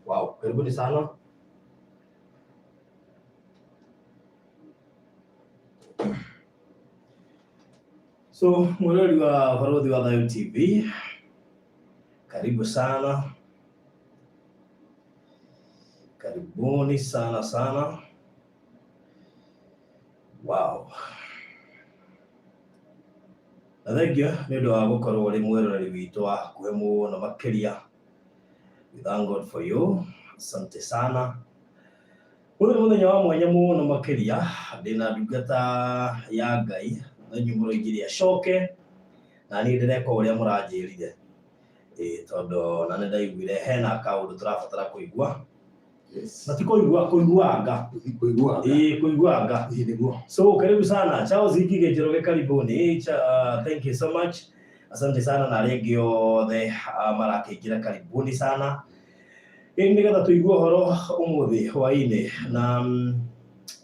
Wow, karibuni sana. So, mwirori wa Barothi wa Thayu TV, karibu sana, karibuni sana sana. Wow. Na thengiũ nĩ ũndũ wa gũkorwo ũrĩ mwĩroreri witũ wa hakuhĩ mũno makĩria. We thank God for you. Asante sana. Ũyũ nĩ mũthenya wa mwanya mũno makĩria, ndĩna ndungata ya Ngai, na inyuĩ mũroigire acoke, na niĩ ndĩreka ũrĩa mũranjĩrire. Ĩĩ tondũ na nĩ ndaiguire hena kaũndũ tũrabatara kũigua. Yes. Na ti kũigua, kũiguanga. Kũiguanga. Ĩĩ kũiguanga. Ĩĩ nĩguo. So karibu sana Charles Ngige Njoroge, karibuni. Thank you so much. Asante sana na arĩa angĩ othe marakĩingĩra karibuni sana. Ĩĩ nĩgetha tũigue ũhoro ũmũthĩ hwaĩ-inĩ na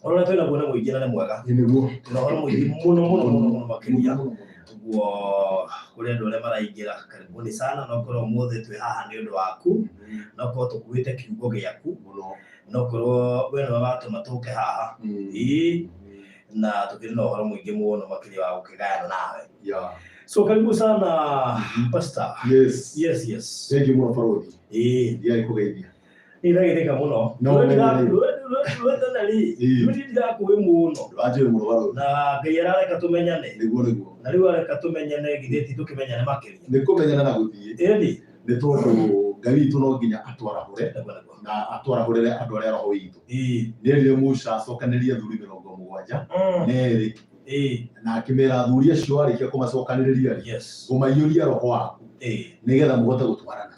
ũhoro ũrĩa twĩnaguo nĩ mũingĩ na nĩ mwega. Ĩĩ nĩguo. Twĩna ũhoro mũingĩ mũno mũno mũno mũno makĩria. Mũno, mũno. Ũguo kũrĩ andũ arĩa maraingĩra karibuni sana, no korwo ũmũthĩ twĩ haha nĩ ũndũ waku, no korwo tũkuĩte kiugo gĩaku, Mũno. no korwo we nĩwe watũma tũke haha. Ĩĩ na tũkĩrĩ na ũhoro mũingĩ mũno makĩria wa gũkĩgayana nawe. Yeah. So karibu sana Pastor. Yes. Yes, yes. Thank you mũno barothi. Ĩĩ. Ndiarĩ kũgeithia. Nĩ ndagĩrĩka mũno. No, nĩ- Rwetana rĩ, Ĩĩ. rwetana ndirakũĩ mũno. Wanjĩrĩ mũno barothi. Na Ngai arareka tũmenyane. Nĩguo nĩguo. Na rĩu areka tũmenyane githĩ ti tũkĩmenyane makĩria. Nĩ kũmenyana na gũthiĩ. Ĩni. Nĩ tondũ Ngai witũ no nginya atwarahũre Nĩguo nĩguo. na atwarahũrĩre andũ arĩa roho witũ. Ĩĩ. Nĩerire Musa acokanĩrie athuri 70 na erĩ Ĩĩ. na akĩmera athuri acio arĩkia kũmacokanĩrĩria rĩ, Yes. ngũmaiyũria roho waku Ĩĩ. nĩgetha mũhote gũtwarana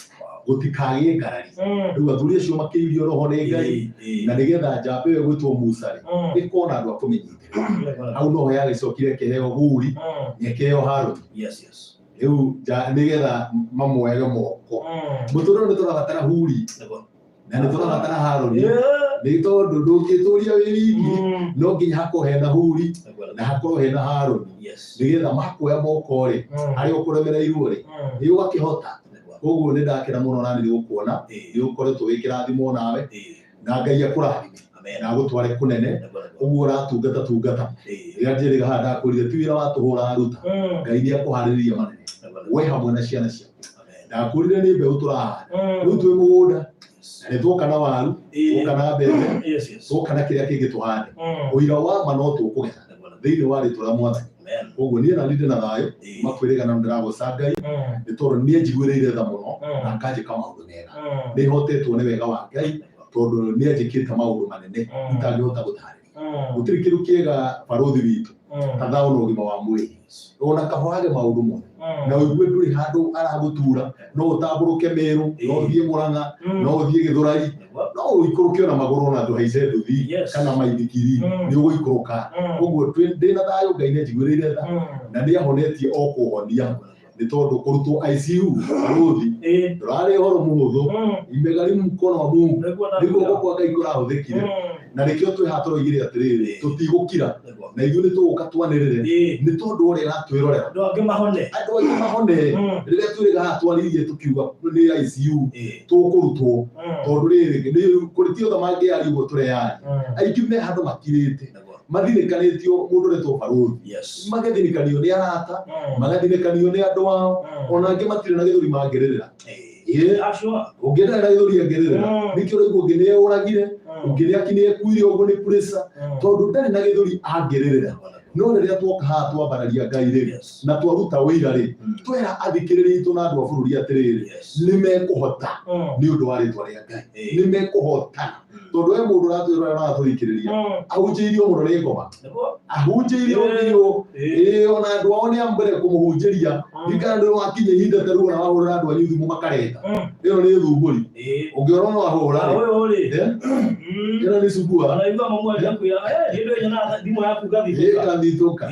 gũtikagĩe ngarari. Rĩu athuri acio makĩiyũrio roho nĩ Ngai Ĩĩ. na nĩgetha njamba ĩyo ĩgwĩtwo Musa rĩ ĩkona andũ a kũmĩnyitĩrĩra. Hau noho yagĩcokire ĩkĩheo Huri na ĩkĩheo Harũni. Yes, yes. Rĩu nĩgetha mamuoyage moko. Mũtũrĩre nĩ tũrabatara Huri Nĩguo. na nĩ tũrabatara Harũni Yeah. nĩ tondũ ndũngĩtũria wĩ wiki no nginya hakorwo hena Huri Nĩguo. na hakorwo hena Harũni Yes. nĩgetha makuoya moko rĩ harĩa ũkũremereirwo rĩ nĩ ũgakĩhota. Nĩguo. Koguo nĩ ndakena mũno nani nĩ gũkuona, Ĩĩ. nĩ ũkoretwo wĩ kĩrathimo nawe Ĩĩ. na Ngai akũrathime Amen. na agũtware kũnene. Nĩguo nĩguo. Ũguo ũratungata tungata. Ĩĩ. Rĩrĩa njĩrĩga haha ndakwĩrire ti wĩra wa tũhũ ũraruta, Ngai nĩ akũharĩrĩria manene Nĩguo nĩguo. we hamwe na ciana ciaku. Amen. Ndakwĩrire nĩ mbeũ tũrahanda, rĩu twĩ mũgũnda na nĩ tuoka na waru, Ĩĩ. tuoka na mbembe, Yes, yes. tuoka na kĩrĩa kĩngĩ tũhande, ũira wa ma no tũkũgetha Nĩguo nĩguo. thĩinĩ wa rĩtwa rĩa Mwathani. Amen. Koguo niĩ nani ndĩ na thayũ Ĩĩ. makwĩrĩga na ndĩragoca Ngai nĩ tondũ nĩ anjiguĩrĩire tha mũno na akanjĩka maũndũ mega. Nĩ hotetwo nĩ wega wa Ngai tondũ nĩ anjĩkĩte maũndũ manene itangĩhota gũtarĩria. Gũtirĩ kĩndũ kĩega barũthi witũ ta thayũ na ũgima wa mwĩrĩ. Ona kahoage maũndũ mothe na ũigue ndũrĩ handũ aragũtura, no ũtambũrũke Meru, no ũthiĩ Mũrang'a, no ũthiĩ Gĩthũrai, Nĩguo. no ũikũrũke ona magũrũ ona ndũhaice nduthi Yes. kana maithikiri nĩ ũgũikũrũka. Koguo ndĩ na thayũ, Ngai nĩ anjiguĩrĩire tha na nĩ ahonetie o kũhonia nĩ tondũ kũrutwo ICU barũthi Ĩĩ. ndũrarĩ ũhoro mũhũthũ, imegharimu mkono wa Mungu Nĩguo nĩ guoko kwa Ngai kũrahũthĩkire na nĩkĩo twĩ haha tũroigire atĩrĩrĩ tũtigũkira Nĩguo. na ithuĩ nĩ tũgũka twanĩrĩre Ĩĩ. nĩ tondũ ũrĩa aratwĩrorera Andũ angĩ mahone. andũ angĩ mahone. Rĩrĩa twĩrĩga haha twaririe tũkiuga nĩ ICU tũkũrutwo tondũ rĩrĩ nĩ kũrĩ ti othe mangĩaria ũguo tũreyaria, aingĩ me handũ makirĩte Nĩguo. mathinĩkanĩtio mũndũ ũretwo barũthi Yes. magathinĩkanio nĩ arata, magathinĩkanio nĩ andũ ao, ona angĩ matirĩ na gĩthũri mangĩrĩrĩra. Ĩĩ. Ĩĩ. Acio. Ũngĩ ndarĩ na gĩthũri angĩrĩrĩra, nĩkĩo ũraigua ũngĩ nĩ eũragire, ũngĩ nĩ akinyĩkuire ũguo nĩ pressure tondũ ndarĩ na gĩthũri angĩrĩrĩra. Nĩguo nĩguo. No rĩrĩa twoka haha twambararia Ngai rĩ, na twaruta ũira rĩ, twera athikĩrĩria itũ na andũ a bũrũri atĩrĩrĩ, nĩ mekũhota nĩ ũndũ wa rĩtwa rĩa Ngai, nĩ mekũhotana. Tondũ he mũndũ ũratwĩrora na aratũthikĩrĩria, ahunjĩirio mũno nĩ ngoma, ahunjĩirio biũ, ĩĩ ona andũ ao nĩ a mbere kũmũhunjĩria. Ndikana nĩ wakinya ihinda ta rĩu ona wahũrĩra andũ anyu thimũ makareta. Ĩyo nĩ thumbũri. Ũngĩona no ahũra rĩ, Ũyũ rĩ. Ĩno nĩ cukua. Ona igua mamu akwĩra, "Eh, hĩndĩ ĩyo nyonaga thimũ yaku ngathitũka." Ĩgathitũka.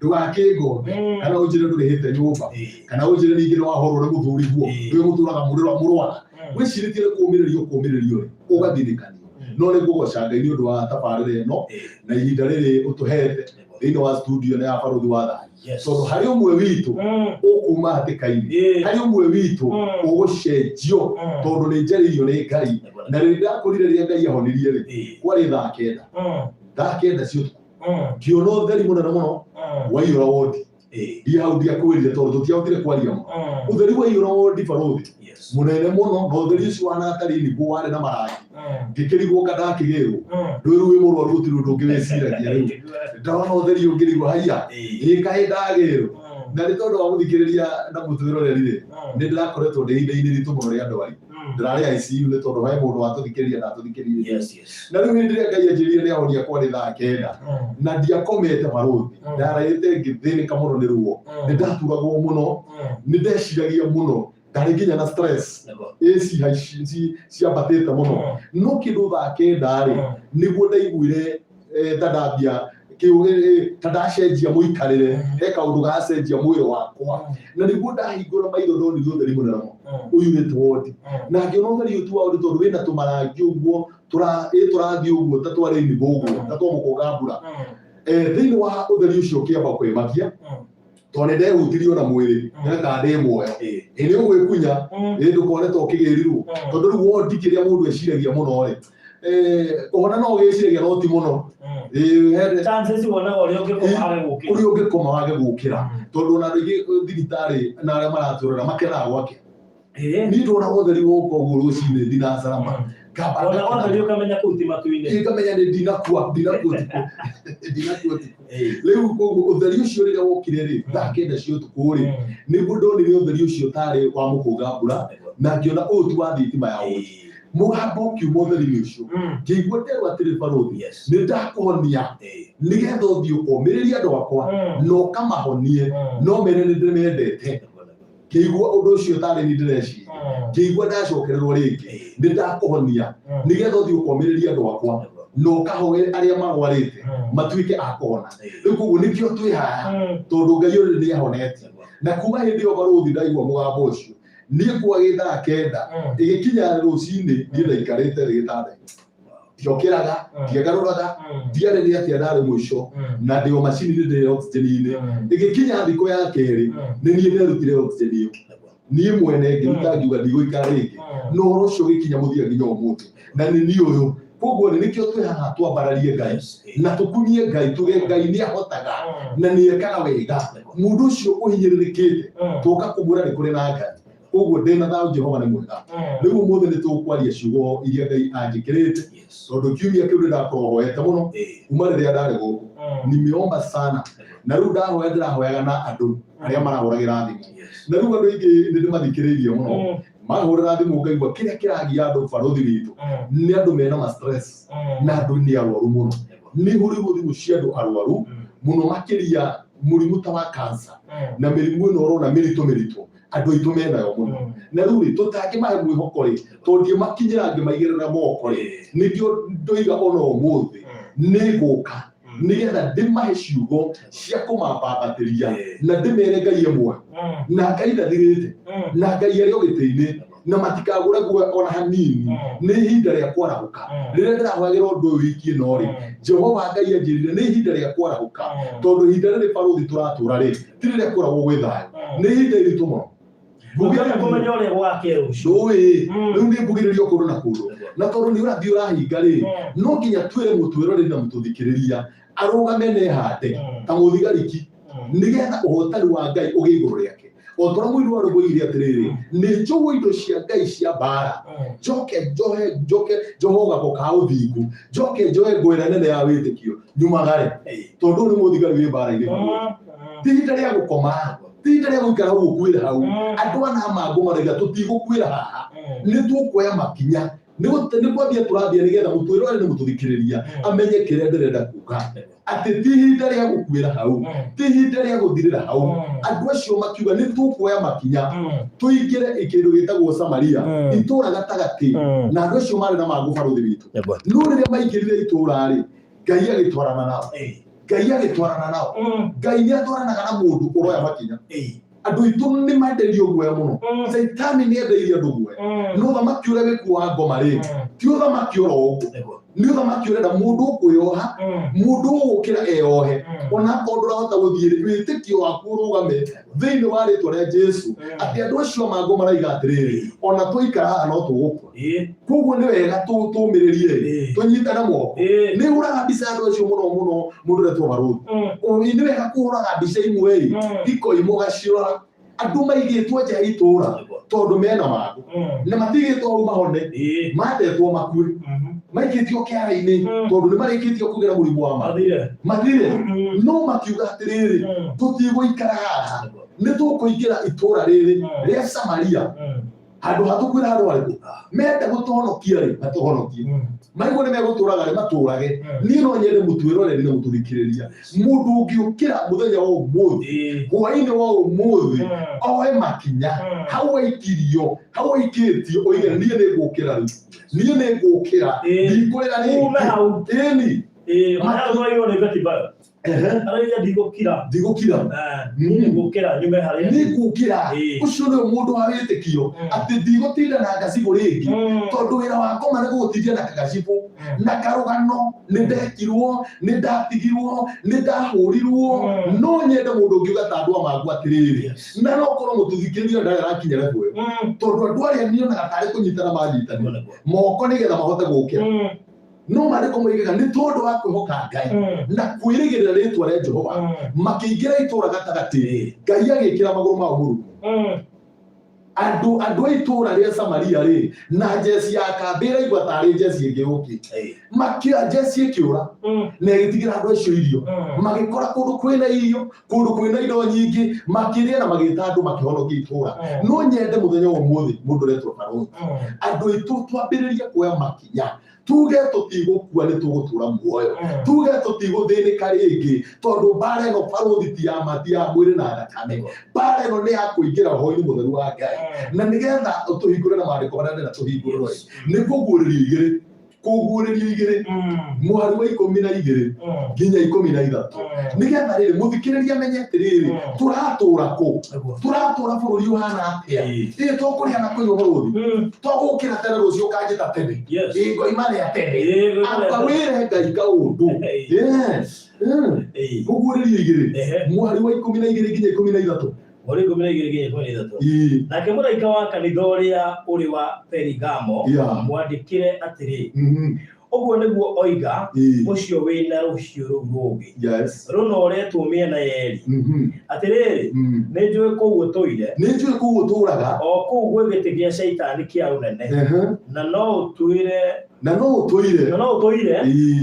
Ndũgakĩngombe kana ũnjĩre ndũrĩhĩte nyũmba, kana ũnjĩre ningĩ nĩ wahũrwo nĩ mũthuri guo, nĩwe mũtũraga mũrũaga. Wĩcirĩtie nĩ kũũmĩrĩrio kũũmĩrĩrio rĩ, ũgathirĩkanio. No nĩ ngũgoca Ngai nĩ ũndũ wa tabarĩra ĩno na ihinda rĩrĩ ũtũhete thĩinĩ wa studio ĩno ya Barũthi wa Thayũ. Tondũ harĩ ũmwe witũ ũkuma hatĩka-inĩ, harĩ ũmwe witũ ũgũcenjio, tondũ nĩ njarĩirio nĩ Ngai. Na rĩrĩa ndakũrire, rĩrĩa Ngai ahonirie rĩ, kwarĩ thaa 9, thaa 9 cia ũtukũ, ngĩona ũtheri mũnene mũno waiyũra wondi. Ndiĩ hau ndiakwĩrire tondũ tũtiahotire kwaria mũno. Ũtheri waiyũra wondi, barũthi, mũnene mũno, na ũtheri ũcio wana tarĩ nĩguo warĩ na marangi. Ngĩkĩrigwo ka ndakĩgĩrwo ndwĩ rĩu wĩ mũrwaru, gũtirĩ ũndũ ũngĩ wĩciragia. Rĩu ndona ũtheri ũngĩrigwo haiya, ĩ kaĩ ndagĩrwo. Na nĩ tondũ wa mũthikĩrĩria na mũtwĩroreri rĩ, nĩ ndĩrakoretwo ndĩ ihinda-inĩ ritũ mũno rĩa ndwari, ndĩrarĩ ICU, nĩ tondũ he mũndũ watũthikĩrĩria ndatũthikĩrĩirie. Na rĩu hĩndĩ ĩrĩa Ngai anjĩrire nĩ ahonia kwarĩ thaa 9, na ndiakomete, barũthi, ndaraĩte ngĩthĩnĩka mũno nĩ ruo, nĩ ndaturagwo mũno, nĩ ndeciragia mũno, ndarĩ nginya na stress ĩ ciambatĩte mũno. No kĩndũ thaa 9 rĩ, nĩguo ndaiguire ta ndambia ta ndacenjia mũikarĩre, he kaũndũ gacenjia mwĩrĩ wakwa, na nĩguo ndahingũra maitho ndonire ũtheri mũnene mũno ũiyũrĩte wondi, na ngĩona ũtheri ũyũ ti wa wondi, tondũ wĩna tũmarangi ũguo tũrathiĩ ũguo ta twa rainbow ũguo, ta twa mũkũnga mbura. Thĩinĩ wa ũtheri ũcio ũkĩamba kwĩmakia, tondũ nĩ ndehutirio na mwĩrĩ ngeka ndĩ muoyo. Ĩ nĩ ũgwĩkunya ĩ ndũkone ta ũkĩgĩrirwo, tondũ rĩu wondi kĩrĩa mũndũ eciragia mũno rĩ, kũhona no ũgĩciragia no ti mũno. Chances wonaga ũrĩa ũngĩkoma wage gũkĩra. Ũrĩa ũngĩkoma wage gũkĩra, tondũ ona andũ aingĩ thibitarĩ na arĩa maratũrora makenaga gwake. Niĩ ndona ũtheri woka ũguo rũcinĩ ndinacarama, ngamba Wona ũtheri ũkamenya kũu ti matu-inĩ. Ngamenya nĩ ndinakua, ndinakua ũtukũ, ndinakua ũtukũ. Rĩu koguo ũtheri ũcio rĩrĩa wokire rĩ, thaa 9 cia ũtukũ rĩ, nĩguo ndonire ũtheri ũcio tarĩ wa mũkũnga mbura, na ngĩona ũyũ ti wa thitima ya wondi. Mũgambo ũkiuma ũtheri-inĩ ũcio, ngĩigua nderwo atĩrĩ, "Barũthi, nĩ ndakũhonia nĩgetha ũthiĩ ũkomĩrĩrie andũ akwa na ũkamahonie, no mere nĩ ndĩmendete." Ngĩigua ũndũ ũcio tarĩ ni ndĩreciria, ngĩigua ndacokererwo rĩngĩ, "Nĩ ndakũhonia nĩgetha ũthiĩ ũkomĩrĩrie andũ akwa na ũkahoe arĩa marwarĩte matuĩke a kũhona." Rĩu koguo nĩkĩo twĩ haha, tondũ Ngai ũrĩ nĩ ahonetie. Na kuma hĩndĩ ĩyo, barũthi, ndaigua mũgambo ũcio niĩ kwagĩ thaa 9 ĩgĩkinya rũcinĩ, niĩ ndaikarĩte thĩ gĩtanda-inĩ, ndiokĩraga, ndiagarũraga, ndiarĩ nĩ atĩa, ndarĩ mũico na ndĩ o macini-inĩ, ndĩ oxygen-inĩ. Ĩgĩkinya thikũ ya kerĩ, nĩ niĩ nderutire oxygen ĩyo niĩ mwene, ngĩruta, ngiuga ndigũikara rĩngĩ. Na ũhoro ũcio ũgĩkinya mũthia nginya ũmũthĩ, na nĩ niĩ ũyũ. Koguo nĩ nĩkĩo twĩ haha twambararie Ngai na tũkumie Ngai, tuge Ngai nĩ ahotaga na nĩ ekaga wega. Mũndũ ũcio ũhinyĩrĩrĩkĩte, tũka kũmwĩra nĩ kũrĩ na Ngai. Koguo ndĩna thayũ, Jehova nĩ mwega. Rĩu ũmũthĩ nĩ tũkwaria ciugo iria Ngai anjĩkĩrĩte, tondũ kiumia kĩu nĩ ndakorwo hoete mũno. Kuma rĩrĩa ndarĩ gũkũ nimeomba sana, na rĩu ndahoya ndĩrahoyaga na andũ arĩa marahũragĩra thimũ, na rĩu andũ aingĩ nĩ ndĩmathikĩrĩirie mũno mahũrĩra thimũ, ngaigua kĩrĩa kĩragia andũ, barũthi witũ, nĩ andũ mena ma stress na andũ nĩ arwaru mũno. Nĩ hũrĩrwo thimũ cia andũ arwaru mũno, makĩria mũrimũ ta wa cancer na mĩrimũ ĩno ũrona mĩritũ mĩritũ andũ aitũ menayo mũno. Na rĩu rĩ, tũtangĩmahe mwĩhoko rĩ, tondũ ndiĩmakinyĩra ngĩmaigĩrĩra moko rĩ, nĩkĩo ndoiga ona ũmũthĩ nĩ ngũka nĩgetha ndĩmahe ciugo cia kũmambambatĩria na ndĩmere Ngai e muoyo, na Ngai ndathirĩte, na Ngai arĩ o gĩtĩ-inĩ, na matikagũra guoya ona hanini. Nĩ ihinda rĩa kwarahũka. Rĩrĩa ndĩrahoyagĩra ũndũ ũyũ wiki ĩno rĩ, Jehova Ngai anjĩrire nĩ ihinda rĩa kwarahũka, tondũ ihinda rĩrĩ, barũthi, tũratũra rĩ, ti rĩrĩa kũragwo gwĩ thayũ, nĩ ihinda iritũ mũno. Ndũngĩhota kũmenya ũrĩa gwake rũciũ. Ndũĩ. Rĩu nĩ mbugĩrĩrio kũndũ na kũndũ, na tondũ nĩ ũrathiĩ ũrahinga rĩ, no nginya twĩre mũtwĩroreri na mũtũthikĩrĩria arũgame na ehande ta mũthigariki, nĩgetha ũhotani wa Ngai ũgĩe igũrũ rĩake. O ta ũrĩa mũini wa rwĩmbo oigire atĩrĩrĩ, nĩ njũĩ indo cia Ngai cia mbara, njoke njohe, njoke njohe gako ka ũthingu, njoke njohe nguo ĩrĩa nene ya wĩtĩkio, nyumagare, tondũ ũyũ nĩ mũthigari wĩ mbara-inĩ. Ti ihinda rĩa gũkoma, ti ihinda rĩa gũikara hau ũkuĩre hau. Andũ ana mangũ maraiga tũtigũkuĩra haha, nĩ tũkuoya makinya, nĩ kwambia tũrambia nĩgetha mũtwĩrore nĩ mũtũthikĩrĩria amenye kĩrĩa ndĩrenda kuga, atĩ ti ihinda rĩa gũkuĩra hau, ti ihinda rĩa gũthirĩra hau. Andũ acio makiuga nĩ tũkuoya makinya tũingĩre kĩndũ gĩtagwo Samaria, itũũra gatagatĩ, na andũ acio marĩ na mangũ barũthi witũ. No rĩrĩa maingĩrire itũũra rĩ, Ngai agĩtwarana nao. Ngai agĩtwarana nao. Ngai nĩ atwaranaga na mũndũ ũroya makinya. Andũ aitũ nĩ mendeirio guoya mũno. Caitani nĩ endeirie andũ guoya. No ũthamaki ũrĩa wĩkuo wa ngoma rĩ, ti ũthamaki oro ũguo, nĩ ũthamaki ũrenda mũndũ ũkwĩyoha, mũndũ ũgũkĩra eyohe. Ona akorwo ndũrahota gũthiĩ rĩ, wĩtĩkio waku ũrũgame thĩinĩ wa rĩtwa rĩa Jesu, atĩ andũ acio mangũ maraiga atĩrĩrĩ, ona twaikara haha no tũgũkua. Koguo nĩ wega tũmĩrĩrie, tũnyitane moko. Nĩ hũraga mbica ya andũ acio mũno mũno, mũndũ ũretwo barũthi. Nĩ wega kũhũraga mbica imwe ĩ, ikoima ũgacirora, andũ maigĩtwo nja ya itũũra tondũ mena mangũ, na matigĩtwo hau mahone, matetwo makue, maikĩtio kĩara-inĩ tondũ nĩ marĩkĩtio kũgera mũrimũ wa mangũ, mathire. No makiuga atĩrĩrĩ, tũtigũikara haha, nĩ tũkũingĩra itũũra rĩrĩ rĩa Samaria, handũ ha tũkwĩra handũ harĩkũ menda gũtũhonokia rĩ, matũhonokie. Maigua nĩ megũtũraga rĩ, matũrage. Niĩ no nyende mũtwĩroreri na mũtũthikĩrĩria, mũndũ ũngĩũkĩra mũthenya wa ũmũthĩ, hwainĩ wa ũmũthĩ, oe makinya hau aikirio, hau aikĩtio, oige niĩ nĩ ngũkĩra rĩu, niĩ nĩ ngũkĩra, ndikũrĩra Ume rĩngĩ. Hau. Ĩni. Mararũirwo nĩ Betibayo. Arauga ndigũkira. Ndigũkira. Niĩ nĩngũkĩra nyume harĩa. Nĩ ngũkĩra. Ũcio nĩwe mũndũ wa wĩtĩkio, atĩ ndigũtinda na ngacibũ rĩngĩ, tondũ wĩra wa ngoma nĩ gũgũtindia na kagacibũ na karũgano, nĩ ndekirwo, nĩ ndatigirwo, nĩ ndahũrirwo. No nyende mũndũ ũngiuga ta andũ a mangu atĩrĩrĩ, na no korwo mũtũthikĩrĩria ndarĩ arakinya level ĩyo, tondũ andũ arĩa nionaga tarĩ kũnyitana manyitanire moko nĩgetha mahote gũkĩra. No maandĩko moigaga nĩ tondũ wa kwĩhoka Ngai na kwĩrĩgĩrĩra rĩtwa rĩa Jehova, makĩingĩra itũũra gatagatĩ, Ngai agĩkĩra magũrũ mao mũrurumo. Andũ a itũũra rĩa Samaria rĩ, na njeci ya kambĩ ĩraigua tarĩ njeci ĩngĩ yũkĩte, makĩoya njeci ĩkĩũra na ĩgĩtigĩra andũ acio irio. Magĩkora kũndũ kwĩna irio, kũndũ kwĩna indo nyingĩ, makĩrĩa na magĩta andũ, makĩhonokia itũũra. No nyende mũthenya wa ũmũthĩ, mũndũ ũretwo barũthi, andũ aitũ twambĩrĩrie kuoya makinya, tuge tũtigũkua, nĩ tũgũtũra muoyo, tuge tũtigũthĩnĩka rĩngĩ, tondũ mbara ĩno barũthi ti ya ma, ti ya mwĩrĩ na thakame. Mbara ĩno nĩ ya kũingĩra ũhoro-inĩ mũtheru wa Ngai. Na nĩgetha tũhingũre na maandĩko marĩa ndĩrenda tũhingũrwo nĩ kũguũrĩrio igĩrĩ, kũguũrĩrio igĩrĩ, mũhari wa 12 nginya 13, nĩgetha rĩrĩ mũthikĩrĩria amenye atĩrĩrĩ, tũratũra kũ, tũratũra bũrũri ũhana atĩa. Ĩ tũkũrĩa na kũnyua bũrũri, tũgũkĩra tene rũciũ, ũkanjĩta tene. Ĩ ngoima rĩa tene. Ngũima rĩa Amba tene. wĩre Ngai kaũndũ. Yes. Kũguũrĩrio igĩrĩ, mũhari wa 12 nginya 13. Mweri 12 nginya 13. Nake mũraika wa kanitha ũrĩa ũrĩ wa Perigamo mwandĩkĩre atĩrĩ, ũguo nĩguo oiga ũcio wĩna rũhiũ rũu rũũgĩ rũnoretwo mĩena yerĩ, atĩrĩrĩ, nĩ njũĩ kũu ũtũire, Nĩ njũĩ kũu ũtũraga, o kũu gwĩ gĩtĩ gĩa Shaitani kĩa ũnene, na no ũtũire na no ũtũire, na no ũtũire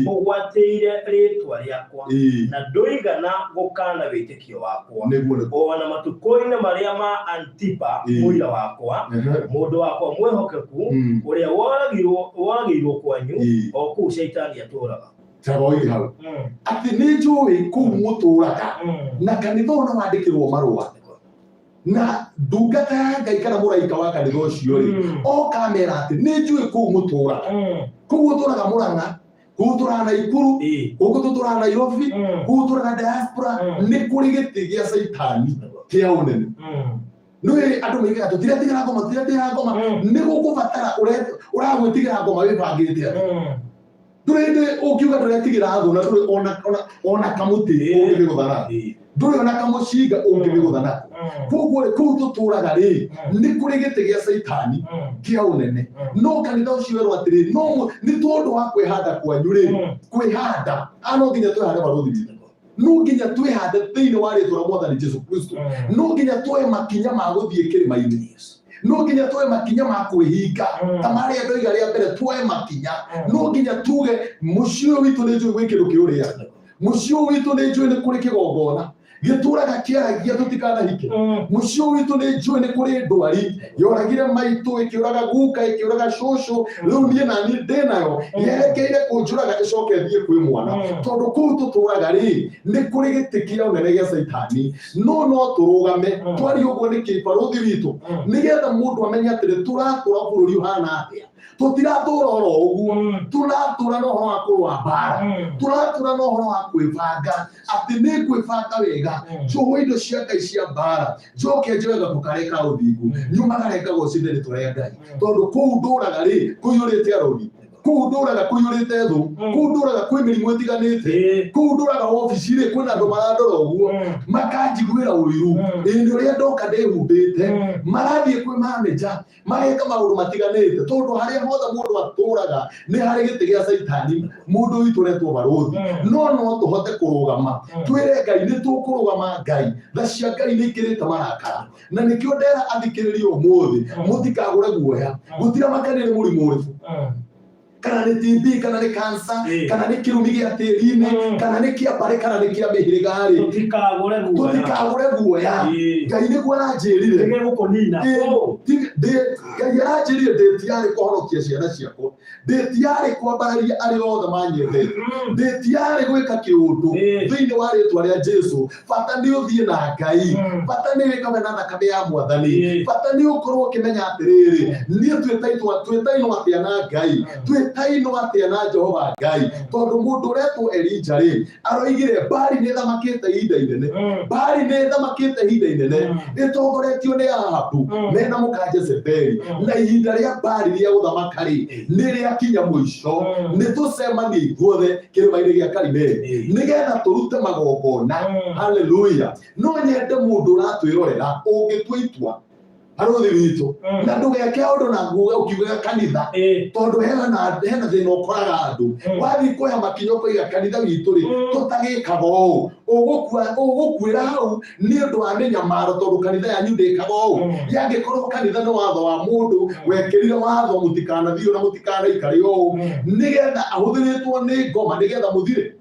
ũgwatĩire rĩĩtwa rĩakwa, na ndũigana gũkaana wĩtĩkio wakwa, Nĩguo. o na matukũ-inĩ marĩa ma Antipa, mũira wakwa, mũndũ wakwa mwĩhokeku, ũrĩa woragĩirwo kwanyu, o kũu Shaitani atũũraga. Taba oige hau atĩ nĩ njũĩ kũu mũtũraga, na kanitha ũyũ nĩ wandĩkĩrwo marũa na ndungata ya Ngai kana mũraika wa kanitha ũcio rĩ, oka amera atĩ nĩ njũĩ kũu mũtũraga, kũu ũtũraga Mũrang'a, kũu ũtũraga Naikuru, gũkũ tũtũraga Nairobi, kũu ũtũraga diaspora, nĩ kũrĩ gĩtĩ gĩa Caitani kĩa ũnene. Nĩ andũ moigaga tũtiretigĩra ngoma, tũtiretigĩra ngoma. Nĩ gũkũbatara ũragwĩtigĩra ngoma wĩbangĩte atĩa? Ndũrĩ hĩndĩ ũngiuga ndũretigĩra thũ na ndũrĩ ona kamũtĩ ũngĩmĩgũtha nako, ndũrĩ ona kamũcinga ũngĩmĩgũtha nako. Koguo rĩ, kũu tũtũraga rĩ, nĩ kũrĩ gĩtĩ gĩa Caitani kĩa ũnene. No kanitha ũcio werwo atĩrĩ, no nĩ tondũ wa kwĩhanda kwanyu rĩ, kwĩhanda a no nginya twĩhande barũthi witũ. No nginya twĩhande thĩinĩ wa rĩtwa rĩa Mwathani Jesu Kristo. No nginya tuoe makinya ma gũthiĩ kĩrĩma-inĩ. No nginya tuoe makinya ma kwĩhinga ta marĩa ndoiga rĩa mbere, tuoe makinya. No nginya tuge mũciĩ ũyũ witũ nĩ njũĩ gwĩ kĩndũ kĩũrĩa, mũciĩ ũyũ witũ nĩ njũĩ nĩ kũrĩ kĩgongona gĩtũraga kĩaragia tũtikanahike, mũciĩ ũyũ witũ nĩ njũĩ nĩ kũrĩ ndwari yoragire maitũ, ĩkĩũraga guka, ĩkĩũraga cũcũ, rĩu niĩ na niĩ ndĩ nayo yerekeire kũnjũraga ĩcoke ĩthiĩ kwĩ mwana, tondũ kũu tũtũraga rĩ nĩ kũrĩ gĩtĩ kĩa ũnene gĩa Caitani. No tũrũgame twarie ũguo nĩkĩ, barũthi witũ? Nĩgetha mũndũ amenye atĩrĩ, tũratũra bũrũri ũhana atĩa. Tũtiratũra oro ũguo, tũratũra na ũhoro wa kũrũa mbara, tũratũra na ũhoro wa kwĩbanga, atĩ nĩ ngwĩbanga wega, njohwo indo cia Ngai cia mbara, njoke njoe gako karĩa ka ũthingu, nyumagare ngagocithie rĩtwa rĩa Ngai, tondũ kũu ndũraga rĩ kũiyũrĩte arogi, kũu ndũraga kũiyũrĩte thũ, kũu ndũraga kwĩ mĩrimũ ĩtiganĩte, kũu ndũraga wabici rĩ kwĩna andũ marandora ũguo makanjiguĩra ũiru. Ĩndĩ ũrĩa ndoka ndĩhumbĩte, marathiĩ kwĩ manager mageka maũndũ matiganĩte, tondũ harĩa hothe mũndũ atũraga nĩ harĩ gĩtĩ gĩa Caitani. Mũndũ witũ ũretwo barũthi, no tũhote kũrũgama twĩre Ngai nĩ tũkũrũgama. Ngai, tha cia Ngai nĩ ikĩrĩte marakara, na nĩkĩo ndera athikĩrĩria ũmũthĩ, mũtikagũre guoya. Gũtiramakania nĩ mũrimũ ũrĩkũ, kana nĩ TB, kana nĩ cancer, kana nĩ kĩrumi gĩa tĩri-inĩ, kana nĩ kĩa mbarĩ, kana nĩ kĩa mĩhĩrĩga rĩ, Tũtikagũre guoya. Tũtikagũre guoya. Ngai nĩguo aranjĩrire. Nĩgĩgũkũnina. Ngai aranjĩrire ndĩtiarĩ kũhonokia ciana ciakwa, ndĩtiarĩ kwambararia arĩa othe manyendete, ndĩtiarĩ gwĩka kĩũndũ thĩinĩ wa rĩtwa rĩa Jesu. Bata nĩ ũthiĩ na Ngai. Bata nĩ wĩkawe na thakame ya Mwathani. Bata nĩ ũkorwo ũkĩmenya atĩrĩrĩ, niĩ twĩtainwo twĩtainwo atĩa na Ngai, twĩtainwo atĩa na Jehova Ngai? Tondũ mũndũ ũretwo Elija rĩ, aroigire Mbari nĩ ĩthamakĩte ihinda inene, Mbari nĩ ĩthamakĩte ihinda inene ĩtongoretio nĩ Ahabu mena mũka Jezebeli, na ihinda rĩa Mbari rĩa gũthamaka rĩ nĩ rĩakinya mũico. Nĩ tũcemanie ithuothe kĩrĩma-inĩ gĩa Karimeli nĩgetha tũrute magongona. Haleluya! No nyende mũndũ ũratwĩrorera ũngĩtua itua, barũthi witũ, na ndũgeke ũndũ na nguga ũkiugaga kanitha, tondũ hena thĩna ũkoraga andũ. Wathiĩ kuoya makinya ũkoiga kanitha witũ rĩ, tũtagĩkaga ũũ, ũgũkua ũgũkuĩra hau nĩ ũndũ wa mĩnyamaro, tondũ kanitha yanyu ndĩkaga ũũ. Yangĩkorwo kanitha nĩ watho wa mũndũ wekĩrire watho mũtikanathiĩ na mũtikanaikare ũũ, nĩgetha ahũthĩrĩtwo nĩ ngoma nĩgetha mũthire,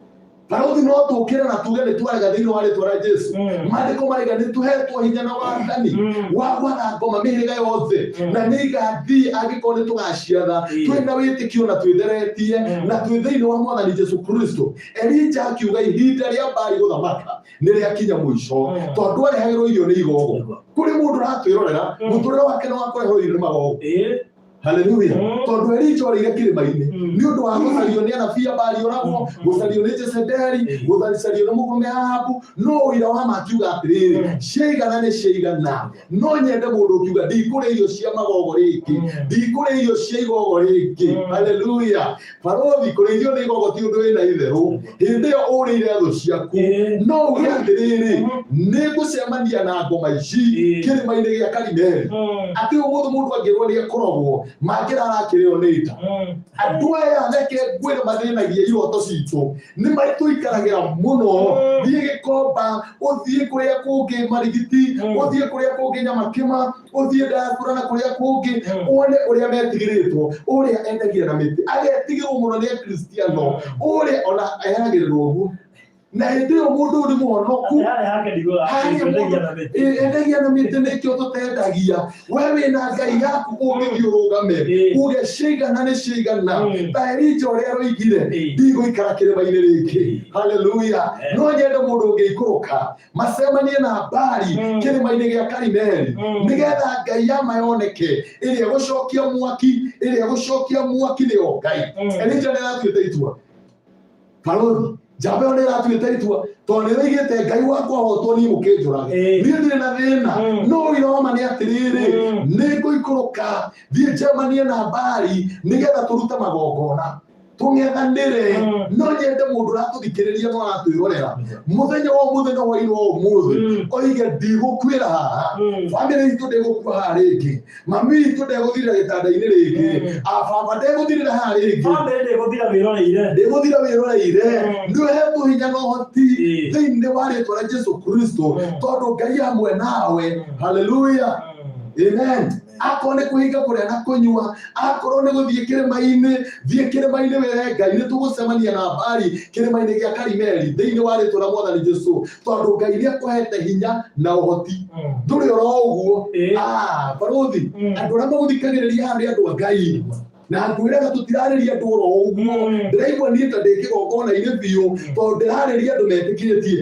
barũthi, no tũkĩre na tuge nĩ twarega thĩinĩ wa rĩtwa rĩa Jesu. Maandĩko maraiga nĩ tũhetwo hinya na wathani wa gwatha ngoma mĩhĩrĩga yothe, na nĩ igathiĩ angĩkorwo nĩ tũgaciatha twĩna wĩtĩkio na twĩtheretie na twĩ thĩinĩ wa Mwathani Jesu Kristo. Elija akiuga ihinda rĩa Mbari gũthamaka nĩ rĩakinya mũico, tondũ arehagĩrwo irio nĩ igogo. Kũrĩ mũndũ ũratwĩrorera, mũtũrĩre wake nĩ wa kũrehwo irio nĩ magogo. Haleluya! Tondũ Elija orĩire kĩrĩma-inĩ nĩ ũndũ wa gũcario nĩ anabii a Baali oragwo, gũcario nĩ Jezebeli, gũcario nĩ mũrũme Ahabu, no ũira wa ma akiuga atĩrĩrĩ, ciaigana nĩ ciaigana. No nyende mũndũ ũkiuga ndikũrĩa irio cia magogo rĩngĩ, ndikũrĩa irio cia igogo rĩngĩ. Haleluya! Barũthi, kũrĩithio nĩ igogo ti ũndũ wĩna itherũ. Hĩndĩ ĩyo ũrĩire thũ ciaku, no uge atĩrĩrĩ, nĩ ngũcemania na ngoma ici kĩrĩma-inĩ gĩa Karimeli. Atĩ ũmũthĩ mũndũ angĩrwo nĩ ekũrogwo, mangĩrara akĩrĩo nĩ ita. Andũ aya reke ngwĩre, mathĩnagia iroto citũ, nĩ matũikaragĩra mũno. Thiĩ Gĩkomba, ũthiĩ kũrĩa kũngĩ Marigiti, ũthiĩ kũrĩa kũngĩ Nyamakĩma, ũthiĩ diaspora na kũrĩa kũngĩ, wone ũrĩa metigĩrĩtwo. Ũrĩa endagia na mĩtĩ agetigĩrwo mũno nĩ Akristiano, ũrĩa ona eheragĩrĩrwo ũguo, na hĩndĩ ĩyo mũndũ ũyũ nĩ mũhonoku. Harĩa hake ndiguaga Harĩa endagia na mĩtĩ. Endagia na mĩtĩ, nĩkĩo tũtendagia. We wĩna Ngai yaku, ũngĩthiĩ ũrũgame uge ciaigana nĩ ciaigana, ta Elija ũrĩa aroigire, ndigũikara kĩrĩma-inĩ rĩngĩ. Haleluya! No nyende mũndũ ũngĩikũrũka macemanie na Mbari kĩrĩma-inĩ gĩa Karimeli, nĩgetha Ngai ya yoneke, ĩrĩa ĩgũcokia mwaki, ĩrĩa ĩgũcokia mwaki nĩyo Ngai. Elija nĩ aratuĩte itua, barũthi, njamba ĩyo nĩ ĩratuĩte itua, tondũ nĩ ĩroigĩte Ngai wakwa hotwo niĩ mũkĩnjũrage, niĩ ndirĩ na thĩna. No ũira wa ma nĩ atĩrĩrĩ, nĩ ngũikũrũka thiĩ njemanie na Mbari nĩgetha tũrute magongona. Tũng'ethanĩre. No nyende mũndũ ũratũthikĩrĩria no aratwĩrorera mũthenya wa ũmũthĩ na hwaĩ-inĩ wa ũmũthĩ oige, ndigũkuĩra haha, bamĩrĩ itũ ndĩgũkua haha rĩngĩ, mami witũ ndegũthirĩra gĩtanda-inĩ rĩngĩ, ababa ndegũthirĩra haha rĩngĩ. Bamĩrĩ ndĩgũthira wĩroreire. Ndĩgũthira wĩroreire. Nĩ ũhetwo hinya na ũhoti thĩinĩ wa rĩtwa rĩa Jesu Kristo, tondũ Ngai hamwe nawe. Haleluya, amen. Akorwo nĩ kũhinga kũrĩa na kũnyua, akorwo nĩ gũthiĩ kĩrĩma-inĩ, thiĩ kĩrĩma-inĩ wĩre Ngai nĩ tũgũcemania na mbari kĩrĩma-inĩ gĩa Karimeli thĩinĩ wa rĩtwa rĩa Mwathani Jesu, tondũ Ngai nĩ akũhete hinya na ũhoti. Ndũrĩ oro ũguo. Ah, barũthi, andũ arĩa magũthikagĩrĩria haha nĩ andũ a Ngai, na ngwĩraga tũtirarĩria andũ oro ũguo. Ndĩraigua niĩ ta ndĩ kĩgongona-inĩ biũ, tondũ ndĩrarĩria andũ metĩkĩtie.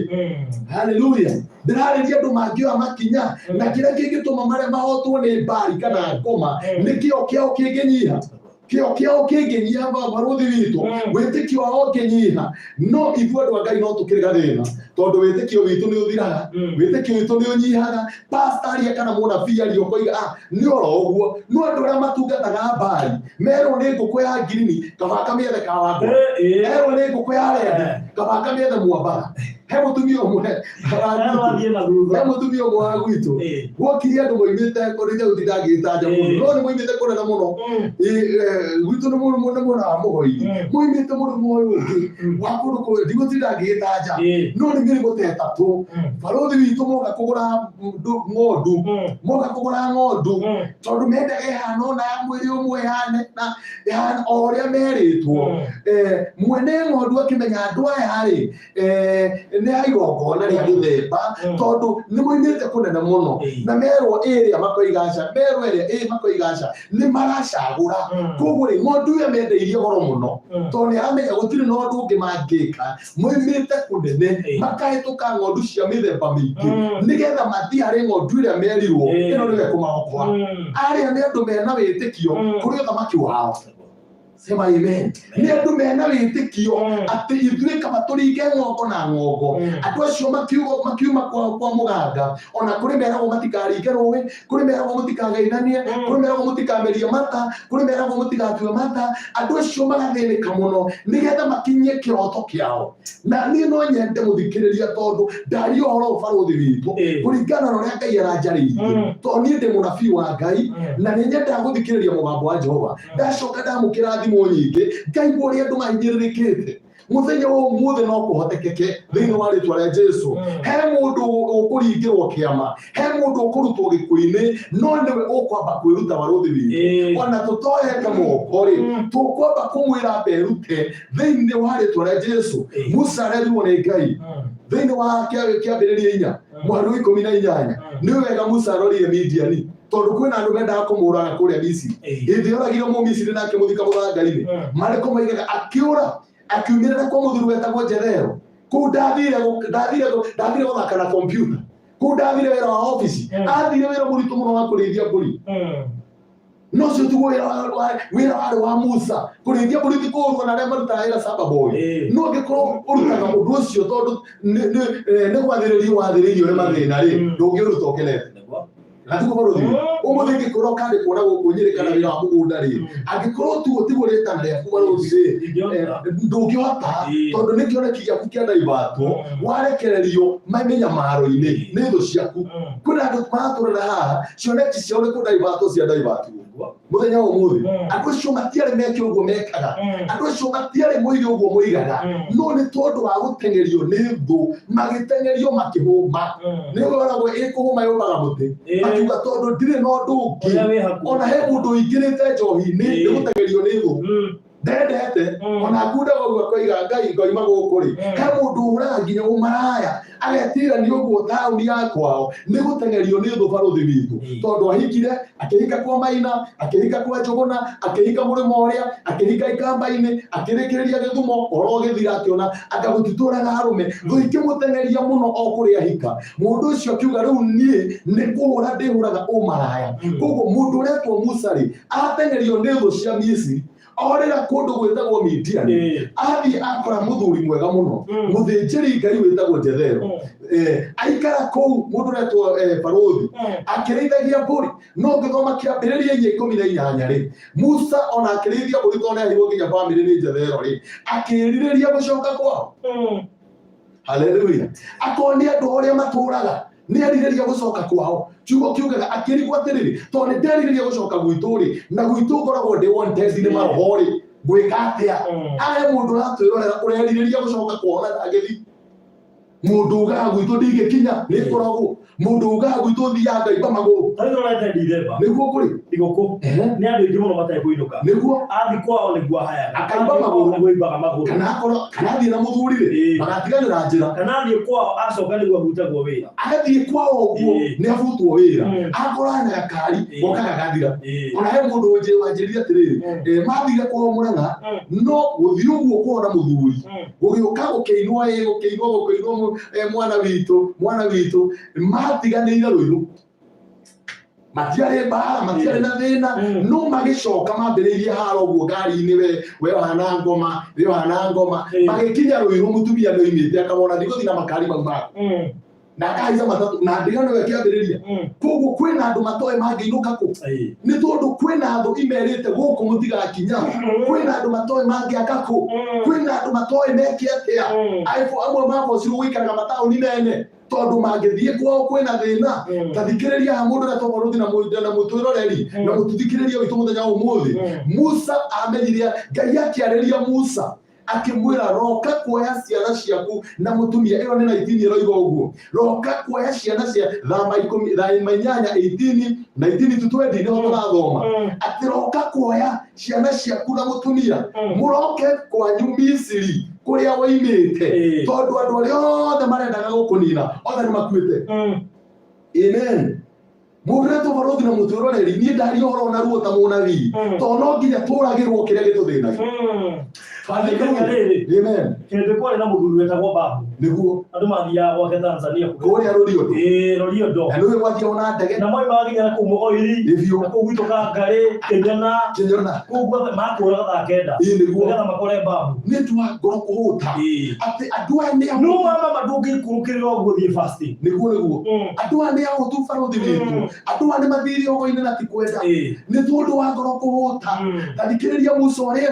Haleluya. Ndĩrarĩria andũ mangĩoya makinya, na kĩrĩa kĩngĩtũma marĩa mahotwo nĩ mbari kana ngoma nĩ kĩo kĩao kĩngĩnyiha, kĩo kĩao kĩngĩnyiha, barũthi witũ. Wĩtĩkio wao ũngĩnyiha. No ithuĩ andũ a Ngai no tũkĩrĩ gathĩna, tondũ wĩtĩkio witũ nĩ ũthiraga, wĩtĩkio witũ nĩ ũnyihaga. Pastor aria kana mũnabii aria, ũkoiga, ah, nĩ oro ũguo. No andũ arĩa matungataga mbari merwo nĩ ngũkũ ya ngirini kaba kamĩethe ka wangwa, erwo nĩ ngũkũ ya rendi kaba kamĩethe mwambaga. He mũtumia ũmwe Erwo athiĩ na thutha. He mũtumia ũmwe wa gwitũ, gwokire andũ moimĩte kũrĩa gũtinda ngĩtanja mũno, no nĩ moimĩte kũnene mũno. Gwitũ nĩ mũno nĩ mwena wa Mũhoi, moimĩte mũrĩmo ũyũ ũngĩ wa kũndũ kũrĩa ndigũtinda ngĩgĩtanja, no nĩ mĩrĩmo ta ĩtatũ, barũthi witũ. Moka kũgũra ng'ondu, moka kũgũra ng'ondu, tondũ mendaga ĩhana ona ya mwĩrĩ ũmwe, ĩhane na ĩhana o ũrĩa merĩtwo. Mwene ng'ondu akĩmenya andũ aya rĩ, nĩ a igongona rĩa gĩthemba, tondũ nĩ moimĩte kũnene mũno, na merwo ĩrĩa makoiga aca, merwo ĩrĩa ĩ makoiga aca, nĩ maracagũra. Koguo rĩ, ng'ondu ĩyo mendeirie goro mũno, tondũ nĩ aramenya gũtirĩ na ũndũ ũngĩ mangĩka. Moimĩte kũnene, makahĩtũka ng'ondu cia mĩthemba mĩingĩ, nĩgetha mathiĩ harĩ ng'ondu ĩrĩa merirwo ĩno nĩwe kũmaokoa. Arĩa nĩ andũ mena wĩtĩkio kũrĩ ũthamaki wao. Sema amen. Nĩ andũ mena wĩtĩkio atĩ ithuĩ kaba tũringe ng'ongo na ng'ongo. Andũ acio makiuma kwa mũganga, ona kũrĩ meragwo matikaringe rũĩ, kũrĩ meragwo mũtikagainanie, kũrĩ meragwo mũtikamerie mata, kũrĩ meragwo mũtigatue mata. Andũ acio magathĩnĩka mũno nĩgetha makinyie kĩroto kĩao. Na niĩ no nyende mũthikĩrĩria, tondũ ndaria ũhoro ũyũ, barũthi witũ, kũringana na ũrĩa Ngai aranjarĩirie, tondũ niĩ ndĩ mũnabii wa Ngai, na nĩ nyendaga gũthikĩrĩria mũgambo wa Jehova. Ndacoka ndamũkĩra thimũ nyingĩ, ngaigua ũrĩa andũ mahinyĩrĩrĩkĩte. Mũthenya wa ũmũthĩ no kũhotekeke thĩinĩ wa rĩtwa rĩa Jesu. He mũndũ ũkũringĩrwo kĩama, he mũndũ ũkũrutwo gĩkuũ-inĩ, no nĩwe ũkwamba kwĩruta, barũthi witũ. Ona tũtoete moko rĩ, tũkwamba kũmwĩra ambe erute thĩinĩ wa rĩtwa rĩa Jesu. Musa arerirwo nĩ Ngai thĩinĩ wa Kĩambĩrĩria 4 mweri wa 18. Nĩ wega Musa arorire Midiani, tondũ kwĩna andũ mendaga kũmũraga kũrĩa Misiri. Hĩndĩ ĩyo oragire Mũmisiri na akĩmũthika mũthanga-inĩ, marĩkũ moigaga akĩũra akiumĩrĩra kwa mũthuri wetagwo Jethero. Kũu ndathire ndathire gũthaka na kompiuta, kũu ndathire wĩra wa obici. Athire wĩra mũritũ mũno wa kũrĩithia mbũri. No ũcio tiguo wĩra wĩra warĩ wa Musa. Kũrĩithia mbũri ti kũũru, ona arĩa marutaga wĩra samba boy. No angĩkorwo ũrutaga ũndũ ũcio tondũ nĩ gwathĩrĩrio wathĩrĩirio nĩ mathĩna rĩ, ndũngĩũruta ũkenete. Na tiguo, barũthi? Ũmũthĩ ingĩkorwo kandĩkwo na gũkũ Nyĩrĩ kana wĩra wa mũgũnda rĩ, angĩkorwo tiguo rĩtana rĩaku, barũthi rĩ, ndũngĩhota, tondũ nĩ kĩoneki gĩaku kĩa ndaivatwo, warekererio mĩnyamaro-inĩ nĩ thũ ciaku. Kwĩna andũ maratũrĩra haha, cioneki ciao nĩ kũndaivatwo cia ndaivatwo. Mũthenya wa ũmũthĩ, andũ acio matiarĩ meke ũguo mekaga, andũ acio matiarĩ moige ũguo moigaga, no nĩ tondũ wa gũteng'erio nĩ thũ, magĩteng'erio makĩhũma. Nĩ ũragwo ĩkũhũma yũmaga mũtĩ. Akiuga, tondũ ndirĩ na ũndũ ũngĩ. Ũrĩa wĩ hakuhĩ. Ona he mũndũ ũingĩrĩte njohi-inĩ nĩ gũteng'erio nĩ thũ, ndendete. Ona ngundaga ũguo akoiga, Ngai, ngoima gũkũ rĩ. He mũndũ ũraga nginya ũmaraya agetirania ũguo taũni ya kwao nĩ gũteng'erio nĩ thũ, barũthi witũ. Tondũ ahikire, akĩhika kwa Maina, akĩhika kwa Njũgũna, akĩhika mũrĩmo ũrĩa, akĩhika ikamba-inĩ, akĩrĩkĩrĩria Gĩthumo, ũhoro ũgĩthira, akĩona anga gũtitũraga arũme. Thũ ikĩmũteng'eria mũno o kũrĩa ahika. Mũndũ ũcio akiuga, rĩu niĩ nĩ kũhũra ndĩhũraga ũmaraya. Koguo mũndũ ũretwo Musa rĩ, ateng'erio nĩ thũ cia Misiri. Orĩra kũndũ gwĩtagwo Midiani, athiĩ akora mũthuri mwega mũno, mũthĩnjĩri Ngai wĩtagwo Jethero. Aikara kũu mũndũ ũretwo barũthi akĩrĩithagia mbũri. No ũngĩthoma Kĩambĩrĩria 18 rĩ, Musa ona akĩrĩithia mbũri tondũ nĩaheirwo nginya bamĩrĩ nĩ Jethero rĩ, akĩrirĩria gũcoka kwao. Haleluya. Akorwo nĩ andũ ũrĩa matũraga nĩ erirĩria gũcoka kwao. Kiugo kiugaga akĩrigwo atĩrĩrĩ, tondũ nĩ nderirĩria gũcoka gwitũ rĩ, na gwitũ ngoragwo ndĩ wanted nĩ maroho rĩ, ngwĩka atĩa? Ahe mũndũ ũratwĩrorera ũrerirĩria gũcoka kwao na ndangĩthiĩ. Mũndũ ugaga gwitũ ndingĩkinya nĩ ngoragwo. Mũndũ ugaga gwitũ thiaga ngaimba magũrũ. Ta rĩu tũrorete Ndithemba. Nĩguo kũrĩ. Thigũkũ. Nĩ andũ aingĩ mũno matekũinũka. Nĩguo. Athiĩ kwao nĩguo ahayaga. Akaimba Athiĩ kwao magũrũ. nĩguo aimbaga magũrũ. Kana akorwo kana athiĩ na mũthuri rĩ, magatiganĩra njĩra. Kana athiĩ kwao acoka nĩguo ahutagwo wĩra. Athiĩ kwao ũguo nĩ abutwo wĩra. Akorana na gakari goka gagathira. Ona he mũndũ wanjĩrire atĩrĩrĩ, mathire kwao Mũrang'a, no gũthiĩ ũguo kwao na mũthuri, gũgĩũka gũkĩinwo ĩ, gũkĩinwo gũkĩinwo mwana witũ, mwana witũ, matiganĩire Rũirũ. Matiarĩ mbara, matiarĩ na thĩna, no magĩcoka mambĩrĩirie haro ũguo ngari-inĩ, we ũhana ngoma, we ũhana ngoma, magĩkinya Rũirũ mũtumia nĩ oimĩte akamona ndigũthiĩ na makari mau maku. Na akahaica matatũ na ndĩga nĩwe kĩambĩrĩria. Koguo kwĩna andũ matoĩ mangĩinũka kũ, nĩ tondũ kwĩna thũ imerĩte gũkũ mũtigakinya. Kwĩna andũ matoĩ mangĩaka kũ, kwĩna andũ matoĩ meke atĩa. Aibũ amwe mabocirwo gũikaraga mataũni mene tondũ mangĩthiĩ kwao kwĩna thĩna. Ta thikĩrĩria haha mũndũ ũrĩa tũbarũthi na mũtwĩroreri na mũtũthikĩrĩria witũ mũthenya wa ũmũthĩ. Musa amenyire Ngai akĩarĩria Musa akĩmwĩra, roka kuoya ciana ciaku na mũtumia. Ĩyo nĩ 19 ĩroiga ũguo, roka kuoya ciana cia thama ikũmi, thama inyanya 18 19 to 20 nĩho tũrathoma atĩ roka kuoya ciana ciaku na mũtumia, mũroke kwanyu Misiri kũrĩa woimĩte, tondũ andũ arĩa othe marendaga gũkũnina othe nĩ makuĩte. Amen. Mũndũ ũrĩa tũbarũthi na mũtwĩroreri, niĩ ndaria ũhoro na ruo ta mũnabii, tondũ no nginya tũragĩrwo kĩrĩa gĩtũthĩnagia. Thikĩrĩria rĩrĩ. Amen. Kĩndũ kwarĩ na mũthuri wetagwo Babu. Nĩguo. Andũ mathiaga gwake Tanzania. Kũrĩa Rũriondo. Ĩĩ, Rũriondo. Na nĩũĩ gwathiagwo na ndege. Na moimaga nginya na kũu Mũgoiri. Ĩ biũ. Na kũu gwitũ Kangarĩ, Kĩnyona. Kĩnyona. Kũu guothe makũraga thaa kenda. Ĩ nĩguo. Nĩgetha makore Babu. Nĩ ũndũ wa ngoro kũhũta. Atĩ andũ aya nĩ No wa mama ndũngĩikũrũkĩrĩra ũguo thiĩ fasting. Nĩguo nĩguo. Andũ aya nĩ ahũtu barũthi witũ. Andũ aya nĩ mathire ogoinĩ na ti kwenda. Nĩ tondũ wa ngoro kũhũta. Ta thikĩrĩria Musa ũrĩa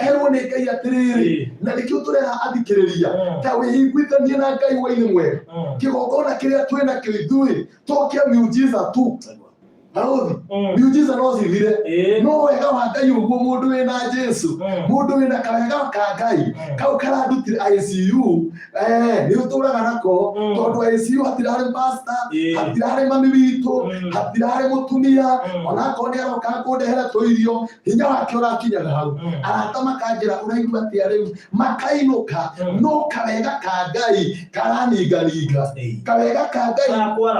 erwo nĩ Ngai atĩrĩrĩ, na nĩkĩo tũrera athikĩrĩria ta wĩiguithanie na Ngai wainĩ mwega. Kĩgongona kĩrĩa twĩ nakĩo ithuĩ to kĩa miujiza tu. Barũthi, miujiza no cithire, no wega wa Ngai ũguo mũndũ wĩna Jesu, mũndũ wĩna kawega ka Ngai kau karandutire ICU, nĩ ũtũraga nako, tondũ ICU hatirarĩ pastor, hatirarĩ mami witũ, hatirarĩ mũtumia, onakorwo nĩ aroka kũndehera tũirio, hinya wake ũrakinyaga hau. Arata makanjĩra ũraigua atĩa rĩu, makainũka, no kawega ka Ngai karaninganinga. Kawega ka Ngai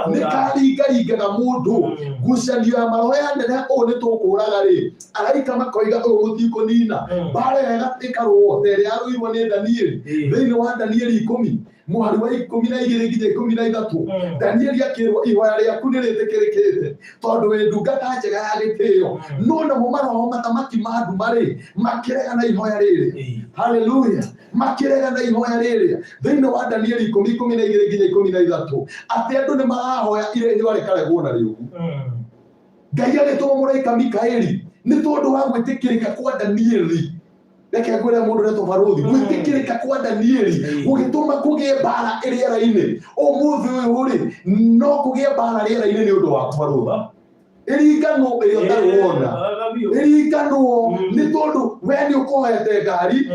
nĩ karingaringaga mũndũ. Ngucanio ya maroho ya nene ũũ nĩ tũkũraga rĩ, araika makoiga ũũ mũtikũnina. Mbara ĩyo ĩkarũo ta ĩrĩa yarũirwo nĩ Danieli thĩinĩ wa Danieli 10 mũhari wa 12 nginya 13. Danieli akĩrwo ihoya rĩaku nĩ rĩtĩkĩrĩkĩte tondũ wĩ ndungata njega ya gĩtĩo, no namo maroho mathamaki ma nduma rĩ makĩrega na ihoya rĩrĩ. Haleluya. Makĩrega na ihoya rĩrĩ thĩinĩ wa Danieli 10 12 nginya 13, atĩ andũ nĩ marahoya irĩhio rĩkaregwo na rĩũru. Ngai agĩtũma mũraika Mikaeli nĩ tondũ wa gwĩtĩkĩrĩka kwa Danieli. Reke ngwĩre mũndũ ũretwo barũthi, gwĩtĩkĩrĩka kwa Danieli gũgĩtũma kũgĩe mbara rĩera-inĩ. Ũmũthĩ ũyũ rĩ, no kũgĩe mbara rĩera-inĩ nĩ ũndũ waku barũthi. Ĩringanwo ĩrĩa ũtarĩ wona, ĩringanwo nĩ tondũ we nĩ ũkũhoete ngari,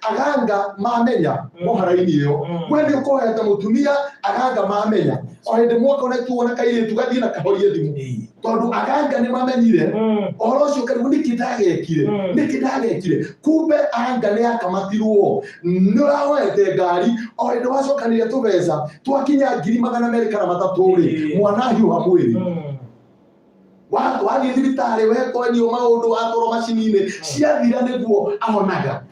aganga mamenya mohara-inĩ ĩyo. We nĩ ũkũhoete mũtumia, aganga mamenya. O hĩndĩ mwakoretwo na kairĩtu gathiĩ na kahorie thimũ, tondũ aganga nĩ mamenyire ũhoro ũcio. Karibu nĩkĩ ndagekire, nĩkĩ ndagekire? Kumbe anga nĩ akamatirwo nĩ ũrahoete ngari. O hĩndĩ wacokanĩria tũbeca twakinya 203,000 rĩ, mwana ahiũha mwĩrĩ, wathiĩ thibitarĩ wekonio maũndũ, watwarwo macini-inĩ ciathira nĩguo ahonaga.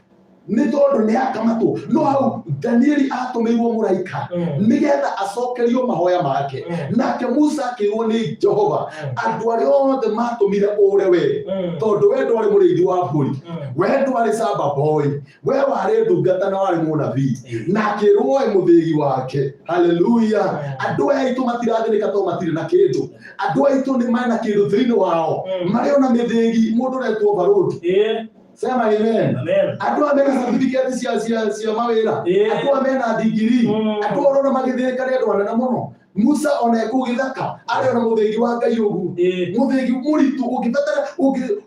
Nĩ tondũ nĩ akamatwo no hau Danieli atũmĩirwo mũraika nĩgetha acokerio mahoya make. Nake Musa akĩrwo nĩ Jehova, andũ arĩa othe matũmire ũre we, tondũ we ndwarĩ mũrĩithi wa mbũri, we ndwarĩ samba boy, we warĩ ndungata na warĩ mũnabii, na akĩrwo oe mũthĩgi wake. Haleluya! Andũ aya aitũ matirathĩnĩka tondũ matirĩ na kĩndũ. Andũ aitũ nĩ mena kĩndũ thĩinĩ wao, marĩ ona mĩthĩgi. Mũndũ ũretwo barũthi, sema amen. Amen. Andũ aya mena certificate cia mawĩra, andũ aya mena digiri, andũ aya ũrona magĩthĩnĩka nĩ andũ anene mũno. Musa ona ekũu gĩthaka arĩ ona mũthĩgi wa Ngai ũguo, mũthĩgi mũritũ ũngĩbatara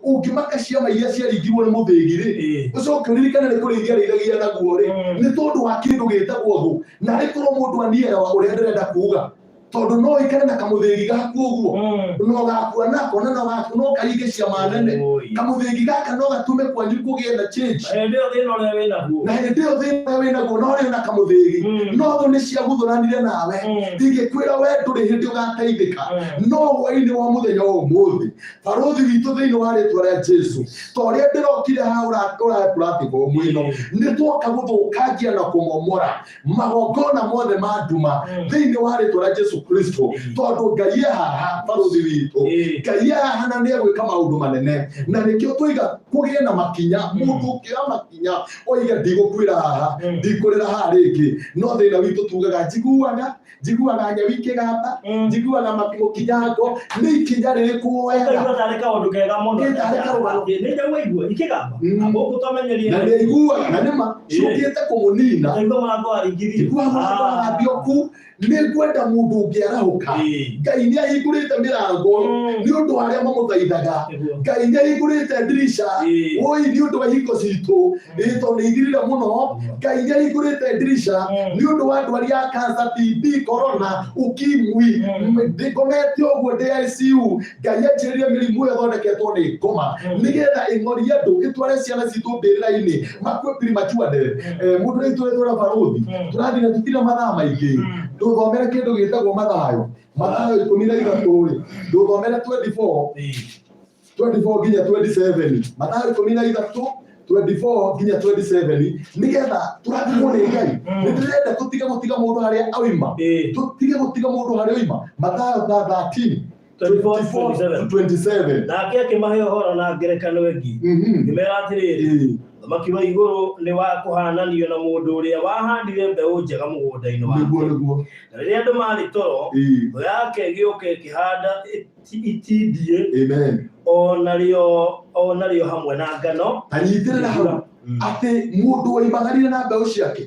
ũngĩmaka ciama iria ciaringirwo nĩ mũthĩgi rĩ, ũcoke ũririkane nĩ kũrĩithia arĩithagia naguo rĩ, nĩ tondũ wa kĩndũ gĩtagwo thũ. Na rĩkorwo mũndũ anielewa ũrĩa ndĩrenda kuga, tondũ no ũikare na kamũthĩgi gaku ũguo, no gakua nako na no karinge ciama nene. Kamũthĩgi gaka no gatume kwanyu kũgĩe na change. Na hĩndĩ ĩyo thĩna ũrĩa wĩ naguo, na hĩndĩ ĩyo thĩna ũrĩa wĩ naguo no rĩ na kamũthĩgi, no thũ nĩ ciaguthũranire nawe, ingĩkwĩra we ndũrĩ hĩndĩ ũgateithĩka. No hwainĩ wa mũthenya wa ũmũthĩ, barũthi witũ, thĩinĩ wa rĩtwa rĩa Jesu, ta ũrĩa ndĩrokire haha ũrahe platform ĩno, nĩ twoka gũthũkangia na kũmomora magongona mothe ma nduma thĩinĩ wa rĩtwa rĩa Jesu Kristo, tondũ Ngai e haha, barũthi witũ. Ngai e haha na nĩ egwĩka maũndũ manene, na nĩkĩo tũiga kũgĩe na makinya. Mũndũ ũkĩoya makinya oige ndigũkuĩra haha, ndikũrĩra haha rĩngĩ. No thĩna witũ tugaga njiguaga nyau ikĩgamba, njiguaga mũkinyango. Nĩ ikinya rĩrĩkũ woyaga? Ũkaigua tarĩ kaũndũ kega mũno. Ĩ, tarĩ karũgano. Nĩ njaigua igua ikĩgamba. Gũkũ twamenyerie. Na nĩ aiguaga na nĩma ciũkĩte kũmũnina. Ũkaigua mũrango waringithio. Njiguaga mũrango warambio ku. Nĩ ngwenda mũndũ ũngĩarahũka. Ngai nĩ ahingũrĩte mĩrango nĩ ũndũ wa arĩa mamũthaithaga. Ngai nĩ ahingũrĩte ndirica, woi, nĩ ũndũ wa ihingo citũ, ĩ tondũ nĩ ithirire mũno. Ngai nĩ ahingũrĩte ndirica nĩ ũndũ wa ndwari ya cancer, TB, corona, ukimwi. Ngomete ũguo ndĩ ICU, Ngai anjĩrire mĩrimũ ĩyo ĩthondeketwo nĩ ngoma nĩgetha ĩng'orie andũ, ĩtware ciana citũ mbĩrĩra-inĩ, makue premature death. Mũndũ ũrĩa itũretwo barũthi, tũrathiĩ na tũtirĩ mathaa maingĩ. Ndũthomere kĩndũ gĩtagwo Mathayo 13 rĩ, ndũthomere 24, 24 nginya 27. Mathayo 13, 24 nginya 27, nĩgetha tũrathimwo nĩ Ngai. Nĩ ndĩrenda tũtige gũtiga mũndũ harĩa oima, tũtige gũtiga mũndũ harĩa oima. Mathayo ta 13, 24, 24 to 27. Nake akĩmahe ũhoro na ngerekano ĩngĩ, ngĩmera atĩrĩrĩ, ũthamaki wa igũrũ nĩ wa kũhananio na mũndũ ũrĩa wahandire mbeũ njega mũgũnda-inĩ wake. Nĩguo. Na rĩrĩa andũ marĩ toro, thũ yake ĩgĩũka ĩkĩhanda itindiĩ o narĩo hamwe na ngano. Tanyitĩrĩra hau atĩ mũndũ woimagarire na mbeũ ciake.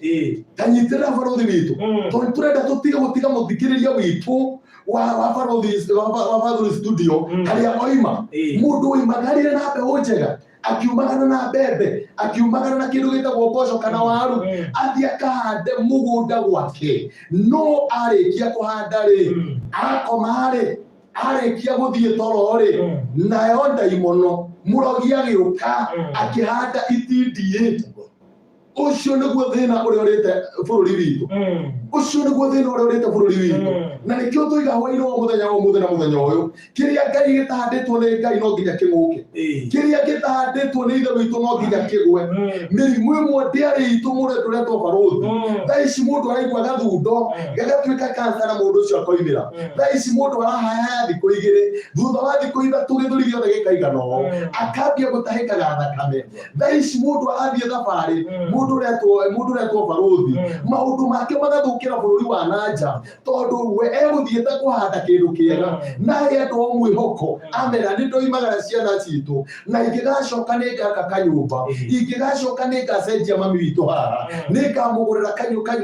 Tanyitĩrĩra, barũthi witũ, tondũ tũrenda tũtige gũtiga mũthikĩrĩria witũ wa barũthi wa barũthi studio harĩa oima. Mũndũ woimagarire na mbeũ njega, akiumagana na mbembe, akiumagana na kĩndũ gĩtagwo mboco kana waru, athiĩ akahande mũgũnda gwake. No arĩkia kũhanda rĩ, akoma rĩ, arĩkia gũthiĩ toro rĩ, nayo ndaimono mũrogi agĩũka akĩhanda itindiĩ. Ũcio nĩguo thĩna ũrĩa ũrĩte bũrũri witũ. Ũcio nĩguo thĩna ũrĩa ũrĩte bũrũri witũ. Na nĩkĩo tũiga hwainĩ wa mũthenya wa ũmũthĩ na mũthenya ũyũ, kĩrĩa Ngai gĩtahandĩtwo nĩ Ngai no nginya kĩng'ũke. Kĩrĩa gĩtahandĩtwo nĩ Ithe witũ no nginya kĩgwe. Mĩrimũ ĩmwe ndĩarĩ itũ. Mũndũ ũretwo barũthi, thaa ici mũndũ araigua gathundo gagatuĩka kansa na mũndũ ũcio akoimĩra. Thaa ici mũndũ arahaya thikũ 2, thutha wa thikũ 3 gĩthũri gĩothe gĩkaigana ũũ, akambia gũtahĩkaga thakame. Thaa ici mũndũ arathiĩ thabarĩ, mũndũ ũretwo barũthi, maũndũ make magathũkĩra bũrũri wa nanja, tondũ we egũthiĩte kũhanda kĩndũ kĩega na he andũ o mwĩhoko, amera nĩ ndoimagara ciana citũ na ingĩgacoka nĩ ngaka kanyũmba, ingĩgacoka nĩ ngacenjia mami witũ haha, nĩ ngamũgũrĩra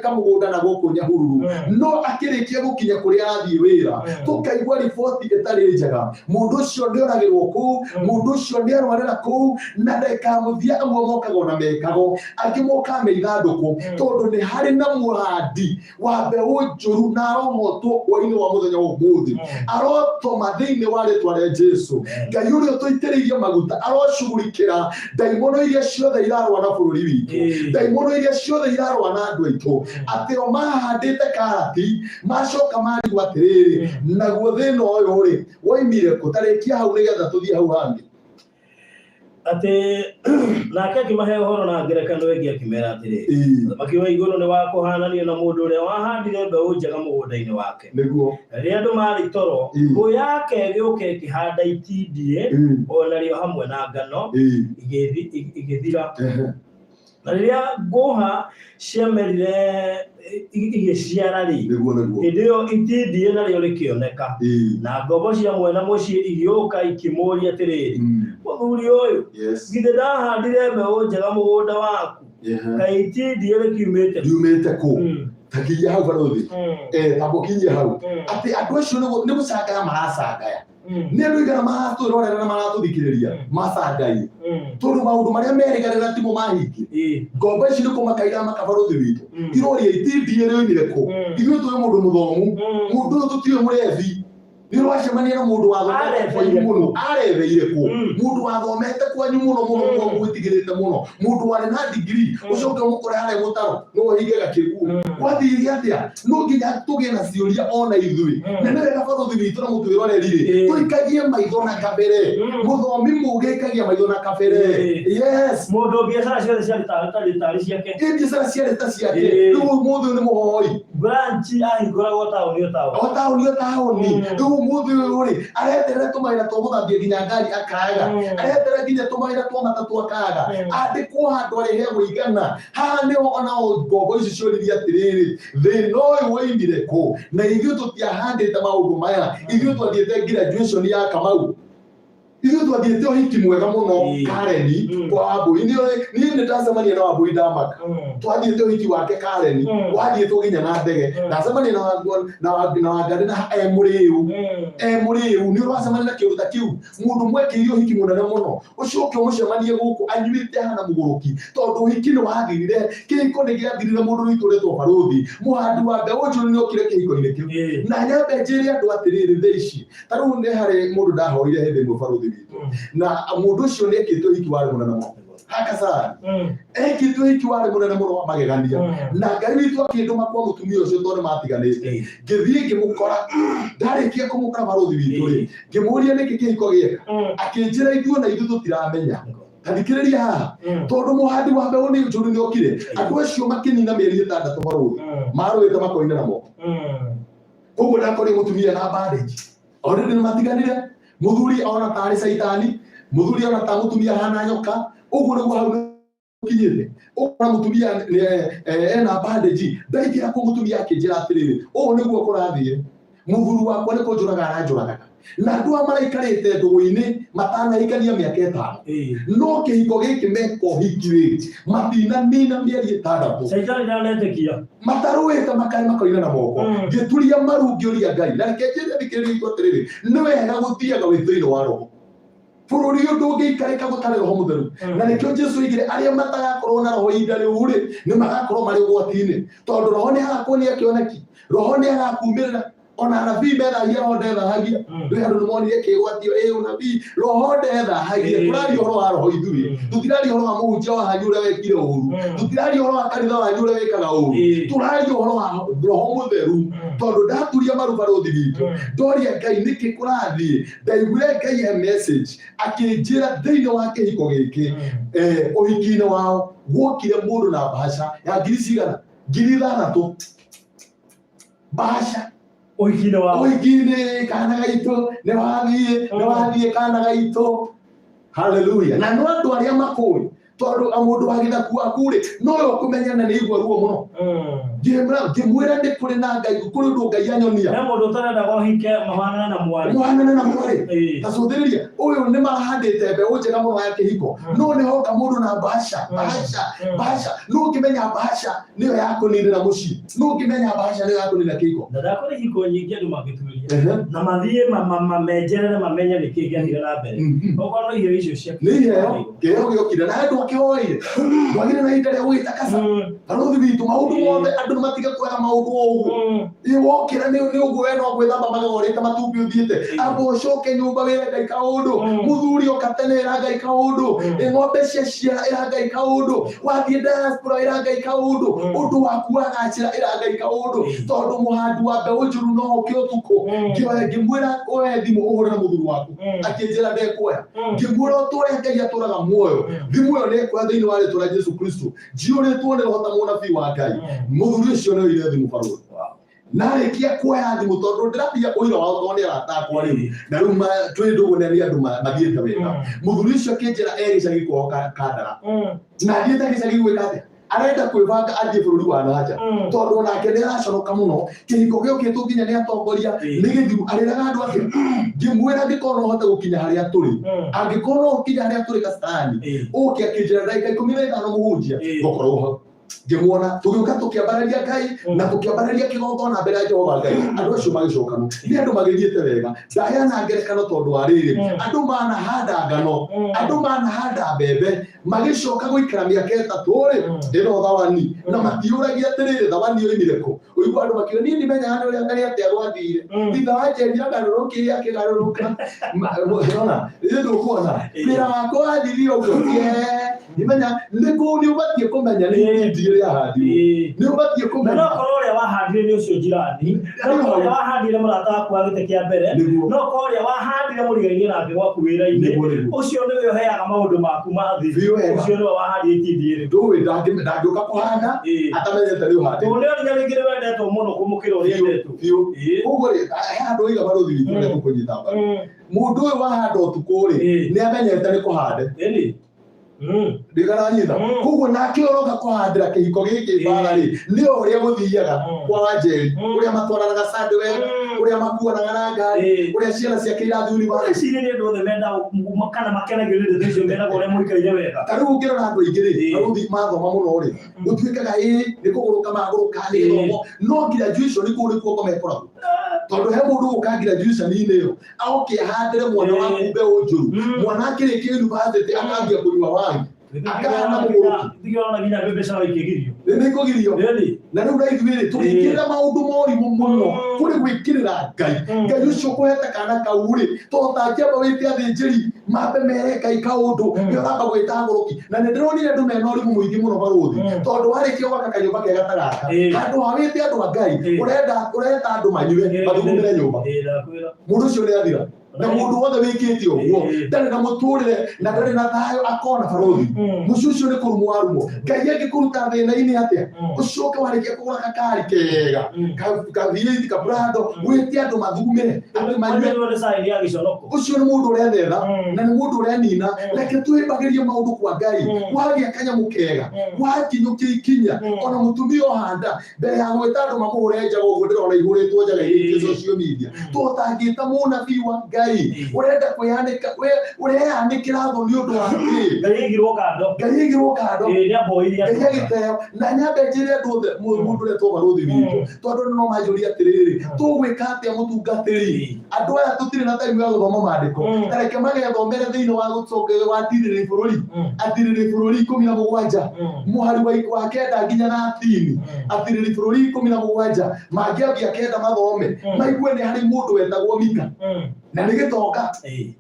kamũgũnda na gũkũ Nyahururu. No akĩrĩkia gũkinya kũrĩa arathiĩ wĩra, tũkaigua riboti ĩtarĩ njega. Mũndũ ũcio nĩ oragĩrwo kũu, mũndũ ũcio nĩ arwarĩra kũu, na ndagĩka ya mũthia amwe mokaga ona mekago, angĩ mokaga me ithandũkũ, tondũ nĩ harĩ na mũhandi wa mbeũ njũru na arohotwo hwainĩ wa mũthenya wa ũmũthĩ. Arotoma thĩinĩ wa rĩtwa rĩa Jesu. Ngai ũrĩa ũtũitĩrĩirie maguta arocugurikĩra ndaimono iria ciothe irarũa na bũrũri witũ, ndaimono iria ciothe irarũa na andũ aitũ, atĩ o mahandĩte karati macoka marigwo atĩrĩrĩ, naguo thĩna ũyũ rĩ woimire kũ? Tarĩkia hau nĩgetha tũthiĩ hau hangĩ. Atĩ nake akĩmahe ũhoro na ngerekano ĩngĩ akĩmera atĩrĩ, Ĩĩ, ũthamaki wa igũrũ nĩ wa kũhananio na mũndũ ũrĩa wahandire mbeũ njega mũgũnda-inĩ wake. Nĩguo. Rĩrĩa andũ marĩ toro, Ĩĩ. thũ yake ĩgĩũka ĩkĩhanda itindiĩ o narĩo hamwe na ngano, igĩthira. Na rĩrĩa ngũha ciamerire igĩciara rĩ, Nĩguo, nĩguo. hĩndĩ ĩyo itindiĩ narĩo rĩkĩoneka. Na ngombo cia mwene mũciĩ igĩũka ikĩmũũria atĩrĩrĩ, mũthuri ũyũ, githĩ ndahandire mbeũ njega mũgũnda waku? Kaĩ itindiĩ rĩkiumĩte kũ? Riumĩte kũ? Takinyia hau barũthi. Tamba ũkinyie hau. Atĩ andũ acio nĩ gũcangaya maracangaya. Nĩ andũ aigana maratwĩrorera na maratũthikĩrĩria macangaire tondũ maũndũ marĩa merĩgagĩrĩra timo mahingie. Ngombo ici nĩ kũmaka iramaka barũthi witũ. Iroria itindiĩ rĩoimire kũ? Ithuĩ tũĩ mũndũ mũthomu, mũndũ ũyũ tũtiũĩ mũrebi. Nĩ ũracemania na mũndũ wathomete Aretheire kwanyu mũno, aretheire kũ? Mũndũ wathomete kwanyu mũno mũno, mwĩtigĩrĩte mũno, mũndũ warĩ na degree, ũcoke ũmũkore harĩa mũtaro no ũhinge gakĩguo. Gwathiire atĩa? No nginya tũgĩe na ciũria ona ithuĩ. Na nĩ wega barũthi witũ na mũtwĩroreri rĩ, tũikagie maitho na kabere. Mũthomi mũgĩ aikagia maitho na kabere. Yes. Mũndũ biacara ciothe ciarĩ tarĩ ciake. Ĩ biacara ciarĩ ta ciake. Rĩu ũmũthĩ ũyũ nĩ mũhoi. Branch ahingũragwo taũni o taũni. O taũni o taũni. Rĩu ũmũthĩ ũyũ rĩ, areterera tũmawĩra twa gũthambia nginya ngari akaga. Areterera nginya tũmawĩra twa matatũ akaga. Andĩkwo handũ arĩheagwo igana. Haha nĩho onao ngombo ici cioririe atĩrĩrĩ, thĩna ũyũ woimire kũ? Na ithuĩ tũtiahandĩte maũndũ maya. Ithuĩ twathiĩte graduation ya Kamau. Ithuĩ twathiĩte ũhiki mwega mũno Kareni kwa Wambũi. Niĩ nĩ ndacemania na Wambũi ndamaka. Twathiĩte ũhiki wake Kareni, wathiĩtwo nginya na ndege. Ndacemania na na Wangari na e mũrĩu. E mũrĩu. Nĩ ũracemania na kĩũndũ ta kĩu. Mũndũ mwekĩire ũhiki mũnene mũno. Ũcoke ũmũcemanie gũkũ anyuĩte ahana mũgũrũki. Tondũ ũhiki nĩ wathirire, kĩhiko nĩ gĩathirire mũndũ witũ ũretwo barũthi. Mũhandi wa mbeũ njũru nĩ okire kĩhiko-inĩ kĩu. Na nyambe njĩre andũ atĩrĩrĩ thaa ici, ta rĩu nĩ harĩ mũndũ ndahoire hĩndĩ ĩmwe barũthi witũ. Na mũndũ ũcio nĩ ekĩte ũhiki warĩ mũnene mũno. Hakasarani. Ekĩte ũhiki warĩ mũnene mũno wa magegania. Na Ngai witũ akĩndũma kwa mũtumia ũcio tondũ nĩ matiganĩte. Ngĩthiĩ ngĩmũkora, ndarĩkia kũmũkora barũthi witũ rĩ, ngĩmũria nĩkĩ kĩhiko gĩeka. Akĩnjĩra ithuĩ na ithuĩ tũtiramenya. Ta thikĩrĩria haha. Tondũ mũhandi wa mbeũ nĩ njũru nĩ okire. Andũ acio makĩnina mĩeri 6 barũthi. Marũĩte makoina na moko. Koguo ndakorire mũtumia na bandage. Already nĩ matiganire. Mũthuri ona tarĩ caitani, mũthuri ona ta mũtumia ahana nyoka. Ũguo nĩguo hau kinyĩte. Ũkora mũtumia ena bandage. Ndaingĩra kũu mũtumia akĩnjĩra atĩrĩrĩ, ũũ nĩguo kũrathiĩ. Mũthuri wakwa nĩ kũnjũraga aranjũragaga. Na andũ aya maraikarĩte ndũgũ-inĩ matanahikania mĩaka 5. No kĩhiko gĩkĩ meka ũhiki rĩ, matinanina mĩeri 6. Caitani ndanetĩkia. Matarũĩte makarĩ makoina na moko. Ngĩturia maru ngĩũria Ngai. Na reke njĩre thikĩrĩria itũ atĩrĩrĩ, nĩ wega gũthiaga wĩ thĩinĩ wa roho. Bũrũri ũyũ ndũngĩikarĩka gũtarĩ roho mũtheru. Na nĩkĩo Jesu oigire arĩa matagakorwo na roho ihinda rĩu rĩ, nĩ magakorwo marĩ ũgwati-inĩ. Tondũ roho nĩ agakuonia kĩoneki, roho nĩ agakumĩrĩra. Ona anabii methagia, roho ndethahagia. Rĩu andũ nĩ monire kĩgwatio, ĩ ũnabii, roho ndethahagia. Tũraria ũhoro wa roho ithuĩ. Tũtiraria ũhoro wa mũhunjia wa hanyu ũrĩa wekire ũru. Tũtiraria ũhoro wa kanitha wanyu ũrĩa wĩkaga ũru. Tũraria ũhoro wa roho mũtheru. Tondũ ndaturia maru barũthi witũ, ndoria Ngai nĩkĩ kũrathiĩ, ndaiguire Ngai he message akĩnjĩra thĩinĩ wa kĩhiko gĩkĩ, ũhiki-inĩ wao gwokire mũndũ na mbaca ya ngiri cigana? 6,000. Mbaca. Ũhiki-inĩ wao. Ũhiki-inĩ, kana gaitũ, nĩ wathiĩ, nĩ wathiĩ kana gaitũ. Hallelujah. Na no andũ arĩa makũĩ, tondũ mũndũ wa gĩthaku waku rĩ, nowe ũkũmenya na nĩ aigua ruo mũno. Ngĩmwĩra nĩ kũrĩ na Ngai, kũrĩ ũndũ Ngai anyonia. He mũndũ ũtarendaga ũhike mũhanane na mwarĩ. Mũhanane na mwarĩ. Ta cũthĩrĩria, ũyũ nĩ marahandĩte mbeũ njega mũno ya kĩhiko. No nĩ hoka mũndũ na mbaca, mbaca, mbaca. No ũngĩmenya mbaca nĩyo ya kũninĩra mũciĩ. No ũngĩmenya mbaca nĩyo ya kũnina kĩhiko. Na ndakora ihiko nyingĩ andũ mangĩtuĩria. Na mathiĩ menjerere mamenye nĩkĩ gĩathire na mbere. Okorwo no iheo icio cia Nĩ iheo, kĩheo gĩokire na andũ akĩhoire. Ndwagire na ihinda rĩa gũgĩtakasa. Barũthi witũ, maũndũ mothe andũ nĩ matige kuoya maũndũ o ũguo. Ĩ wokĩra nĩ ũguo we no gwĩthamba magego ũrĩte matumbĩ ũthiĩte. Amba ũcoke nyũmba wĩre Ngai kaũndũ. Mũthuri oka tene ĩra Ngai kaũndũ. Ĩ ng'ombe cia ciara ĩra Ngai kaũndũ. Wathiĩ diaspora ĩra Ngai kaũndũ. Ũndũ waku wagacĩra ĩra Ngai kaũndũ. Tondũ mũhandi wa mbeũ njũru no oke ũtukũ. Ngĩoya ngĩmwĩra oe thimũ ũhũrĩre mũthuri waku, akĩnjĩra ndekuoya. Ngĩmwĩra ũtũre Ngai atũraga muoyo, thimũ ĩyo nĩekuoya thĩinĩ wa rĩtwa rĩa Jesu Kristo. Njiyũrĩtwo nĩ roho ta mũnabii wa Ngai. Mũthuri ũcio nĩ oire thimũ barũthi. Na arĩkia kuoya thimũ, tondũ ndĩraria ũira wao tondũ nĩ arata akwa rĩu, na rĩu twĩ ndũgũ na nĩ andũ mathiĩte wega. Mũthuri ũcio akĩnjĩra e gĩcagi kwao Kandara, na athiĩte gĩcagi gwĩka atĩa? Arenda kwĩbanga athiĩ bũrũri wa nanja, tondũ onake nĩ araconoka mũno kĩhiko gĩũkĩtwo nginya nĩ atongoria nĩ gĩthiru. Arĩraga andũ ake. Ngĩmwĩra angĩkorwo no hote gũkinya harĩa tũrĩ, angĩkorwo no ũkinya harĩa tũrĩ Kasarani, ũke. Akĩnjĩra ndagĩka 15, mũhunjia, ngũkorwo hau. Ngĩmuona, tũgĩũka tũkĩambararia Ngai na tũkĩambararia kĩgongona mbere ya Jehova Ngai. Andũ acio magĩcokanwo nĩ andũ magĩthiĩte wega. Ndaheana ngerekano tondũ wa rĩrĩ, andũ manahanda ngano, andũ manahanda mbembe, magĩcoka gũikara mĩaka 3 rĩ, ĩno thawani, na matiũragia atĩrĩrĩ, thawani yoimire kũ? Ũigua andũ makiuga, niĩ ndimenyaga nĩ ũrĩa nĩ atĩa gwathire, thutha wa Njeri agarũrũkire akĩgarũrũka. Ona rĩrĩ ndũkuona wĩra wakwa wathirire ũguo. Ndimenya nĩ kũ nĩ ũbatiĩ kũmenya nĩ itindiĩ rĩahandirwo, nĩ ũbatiĩ Na kũmenya. no korwo ũrĩa wahandire nĩ ũcio njirani, no korwo ũrĩa wahandire mũrata waku wa gĩtĩ kĩa mbere, no korwo ũrĩa wahandire mũrigainie nake gwaku wĩra-inĩ, Nĩguo. ũcio nĩwe ũheaga maũndũ maku mathi, Biũ wega. ũcio nĩwe wahandire itindiĩ rĩu. Ndũĩ ndangĩũka kũhanda atamenyete nĩ ũhandĩte. Tondũ nĩ nginya rĩngĩ nĩ wendetwo mũno kũmũkĩra ũrĩa endetwo. Biũ. Koguo rĩ, he andũ oiga barũthi witũ ũrĩa tũkũnyita mbaru, mũndũ ũyũ wahanda ũtukũ rĩ, nĩ amenyete nĩ kũhande. Ĩni. Ndikaranyita. Koguo nake ũroka kũhandĩra kĩhiko gĩkĩ mbara rĩ, nĩ o ũrĩa gũthiaga kwa Wanjeri, ũrĩa matwaranaga sande wega, ũrĩa makuanaga na ngari, ũrĩa ciana ciake irathiĩ university. Eciria nĩ andũ othe mendaga kana makenagio nĩ ndeto icio, mendaga ũrĩa mũikaire wega. Ta rĩu ũngĩrora andũ aingĩ rĩ, barũthi mathoma mũno rĩ, gũtuĩkaga ĩ nĩ kũgũrũka magũrũka nĩ gĩthomo, no graduation kũu nĩkuo ngoma ĩkoragwo, tondũ he mũndũ ũgũka graduation-inĩ ĩyo aoke ahandĩre mwana waku mbeũ njũru. Mwana akĩrĩkia university akambia kũnyua wine, akahana mũgũrũki. Ndigĩona nginya mbembe ciao ikĩgirio. Nĩ ikũgirio. Ĩni. Na rĩu na ithuĩ rĩ, tũgĩkĩrĩra maũndũ morimũ mũno kũrĩ gwĩkĩrĩra Ngai. Ngai ũcio ũkũhete kana kau rĩ, to ũtangĩamba wĩte athĩnjĩri mambe mere Ngai kaũndũ, nĩ ũramba gwĩta agũrũki. Na nĩ ndĩronire andũ mena ũrimũ mũingĩ mũno barũthi, tondũ warĩkia gwaka kanyũmba kega ta gaka, handũ ha wĩte andũ a Ngai, ũrenda ũreta andũ manyue, mathugumĩre nyũmba. Ĩĩ, ndakwĩra. Mũndũ ũcio nĩ athira, na mũndũ wothe wĩkĩte ũguo ndarĩ na mũtũrĩre na ndarĩ na thayũ akona barũthi. Mũciĩ ũcio nĩ kũrumwo warumwo. Ngai angĩkũruta thĩna-inĩ atĩa, ũcoke warĩkia kũgũra gakari kega ka V8 ka Prado, wĩte andũ mathugumĩre, andũ manyue? Manyue nĩ sign ya gĩconoko. Ũcio nĩ mũndũ ũrethetha na nĩ mũndũ ũrenina. Reke twĩmbagĩrie maũndũ kwa Ngai. Wagĩa kanyamũ kega, wakinyũkia ikinya, ona mũtumia ũhanda mbere ya gwĩta andũ mamũhũre njaga ũguo ndĩrona ihũrĩtwo njaga igĩikio social media, tũtangĩta mũnabii wa Ngai, ũrenda kwĩyanĩka, ũreyanĩkĩra thũ nĩ ũndũ wa kĩ? Ngai aigirwo kando. Ngai aigirwo kando. Ĩĩ, nĩ amboirie Ngai andũ. agĩteo. Na nyambe njĩre andũ othe, mũndũ ũrĩa tũbarũthi witũ, tondũ andũ no manjũrie atĩrĩrĩ, tũgwĩka atĩa mũtungatĩri? Andũ aya tũtirĩ na time ya gũthoma maandĩko. Ta reke magethomere thĩinĩ wa gũcoka watirĩrĩ bũrũri, atirĩrĩ bũrũri 17 mũhari wa 9 nginya 13. Atirĩrĩ bũrũri 17, mangĩambia 9 mathome, maigue nĩ harĩ mũndũ wetagwo Mika, na nĩ gĩtonga.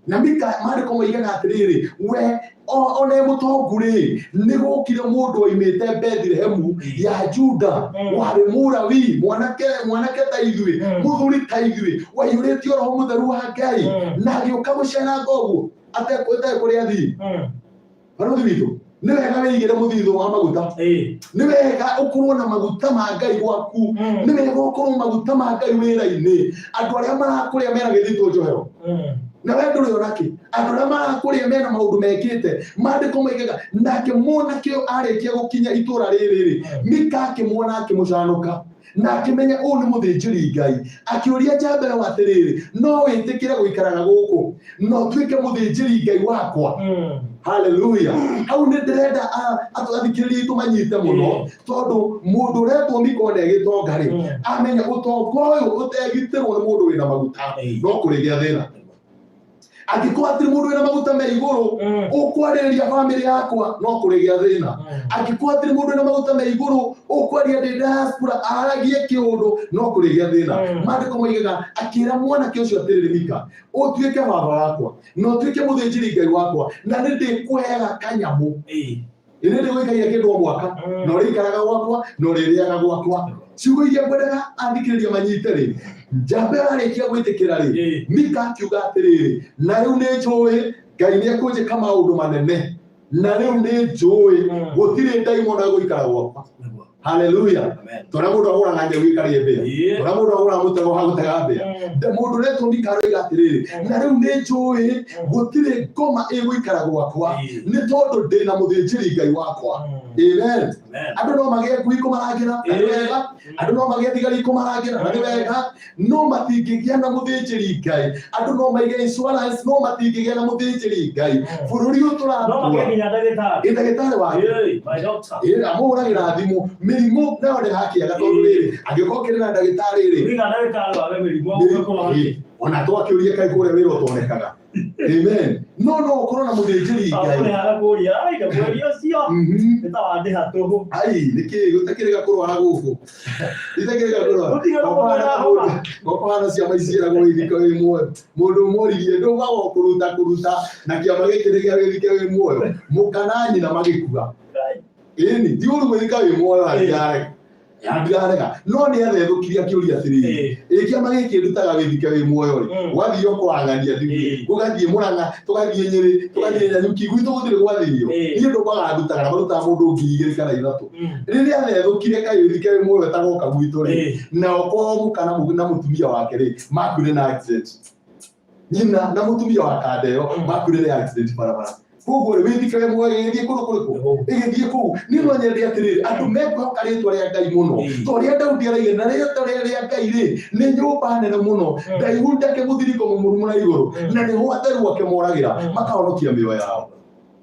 Na Mika, maandĩko moigaga atĩrĩrĩ, we ona e mũtongu rĩ, nĩ gũkire mũndũ oimĩte Bethilehemu ya Juda, warĩ Mũlawi, mwanake mwanake ta ithuĩ, mũthuri ta ithuĩ, waiyũrĩtio roho mũtheru wa Ngai, na agĩũka gũceranga ũguo atekũrĩa kũrĩa athiĩ. Barũthi witũ, nĩ wega wĩigĩre mũthithũ wa maguta. Nĩ wega ũkorwo na maguta ma Ngai gwaku. Nĩ wega ũkorwo maguta ma Ngai wĩra-inĩ. Andũ arĩa marakũrĩa mena gĩthitũ njohero, na we ndũrĩ onakĩ. Andũ arĩa marakũrĩa mena maũndũ mekĩte. Maandĩko maigaga nake mwanake ũyũ arĩkia gũkinya itũra rĩrĩ rĩ, Mika akĩmuona, akĩmũcanũka na akĩmenya ũũ nĩ mũthĩnjĩri Ngai. Akĩũria njamba ĩyo atĩrĩrĩ, no wĩtĩkĩre gũikaraga gũkũ na ũtuĩke mũthĩnjĩri Ngai wakwa? Haleluya! Hau nĩ ndĩrenda athikĩrĩria aitũ manyite mũno, tondũ mũndũ ũretwo Mika ona egĩtonga rĩ, amenya ũtonga ũyũ ũtegitĩrwo nĩ mũndũ wĩna maguta, no kũrĩgĩa thĩna. Angĩkorwo hatirĩ mũndũ wĩna maguta me igũrũ ũkwarĩrĩria bamĩrĩ yakwa, no kũrĩgĩa thĩna. Angĩkorwo hatirĩ mũndũ wĩna maguta me igũrũ ũkwaria ndĩ diaspora aragie kĩũndũ, no kũrĩgĩa thĩna. Maandĩko moigaga akĩra mwanake ũcio atĩrĩrĩ, Mika, ũtuĩke baba wakwa na ũtuĩke mũthĩnjĩri Ngai wakwa, na nĩ ndĩkũheaga kanyamũ. Ĩnĩ ndĩgũikagia kĩndũ o mwaka, na ũrĩikaraga gwakwa na ũrĩrĩaga gwakwa. Ciugo iria ngwendaga athikĩrĩria manyite rĩ, njamba ĩyo arĩkia gwĩtĩkĩra rĩ, Mika akiuga atĩrĩrĩ, na rĩu nĩ njũĩ Ngai nĩ ekũnjĩka maũndũ manene, na rĩu nĩ njũĩ gũtirĩ ndaimono ĩgũikara gwakwa. Haleluya. Amen. Tũrĩa mũndũ agũraga nyau ĩkarĩe mbĩa, tũrĩa mũndũ agũraga mũtego wa gũtega mbĩa. Mũndũ ũretwo Mika aroiga atĩrĩrĩ, na rĩu nĩ njũĩ gũtirĩ ngoma ĩgũikara gwakwa, nĩ tondũ ndĩ na mũthĩnjĩri Ngai wakwa. Amen. Amen. Andũ no magĩe ngui kũmarangĩra, na nĩ wega. Andũ no magĩe thigari kũmarangĩra, na nĩ wega. No matingĩgĩa na mũthĩnjĩri Ngai. Andũ no maige insurance, no matingĩgĩa na mũthĩnjĩri Ngai. Bũrũri ũyũ No tũratũra, magĩe nginya ndagĩtarĩ. ĩ ndagĩtarĩ wake My doctor. Ĩ, amũhũragĩra thimũ, mĩrimũ nayo ndĩrakĩaga, tondũ rĩrĩ, angĩkorwo kĩrĩ na ndagĩtarĩ rĩ, Nginya ndagĩtarĩ wage mĩrimũ ũgũkorwo ĩ, ona twakĩũria kaĩ kũrĩa wĩra ũtonekaga. Amen. No no ũkorwo na mũthĩnjĩri Ngai. Akũrĩhaga kũrĩa, ai, mweri ũcio nĩ ta wandĩha tũhũ. Ai, nĩkĩ gũtakĩrĩ kũrwara gũkũ? Itakĩrĩ kũrwara. Gũtirĩ na mũndũ ũrahoma. Gũkũhana ciama ici ciĩragwo wĩthike wĩ muoyo. Mũndũ ũmwe oririe ndũmaga kũruta kũruta na kĩama gĩkĩ nĩ gĩa wĩthike wĩ muoyo. Mũka na nyina magĩkua. Ĩni, ti ũru gwĩthika wĩ muoyo na ndirarega. Ndirarega. No nĩ athethũkirie akĩũria atĩrĩrĩ, ĩ kĩama gĩkĩ ndutaga wĩthike wĩ muoyo rĩ, gwathiĩ kũrang'ania thiĩ, gũgathiĩ Mũrang'a, tũgathiĩ Nyĩrĩ, tũgathiĩ Nanyuki, gwitũ gũtirĩ gwathĩrio. Niĩ ndũmaga ndutaga na marutaga mũndũ 2000 kana 3000. Rĩrĩa athethũkire kaĩ wĩthike wĩ muoyo tagoka gwitũ rĩ, nao kwao mũka na mũtumia wake rĩ, makuire na accident. Nyina na mũtumia wa kanda ĩyo makuire nĩ accident barabara. Koguo rĩ, wĩthike wĩ muoyo ĩgĩthiĩ kũndũ kũrĩkũ? Ĩgĩthiĩ kũu. Niĩ no nyende atĩrĩrĩ, andũ mekwĩhoka rĩtwa rĩa Ngai mũno. Ta ũrĩa Daudi araigire, na rĩtwa rĩa Ngai rĩ, nĩ nyũmba nene mũno, ndaihu ndake mũthiringo mũmũru na igũrũ, na nĩho atheru ake moragĩra, makahonokia mĩoyo yao.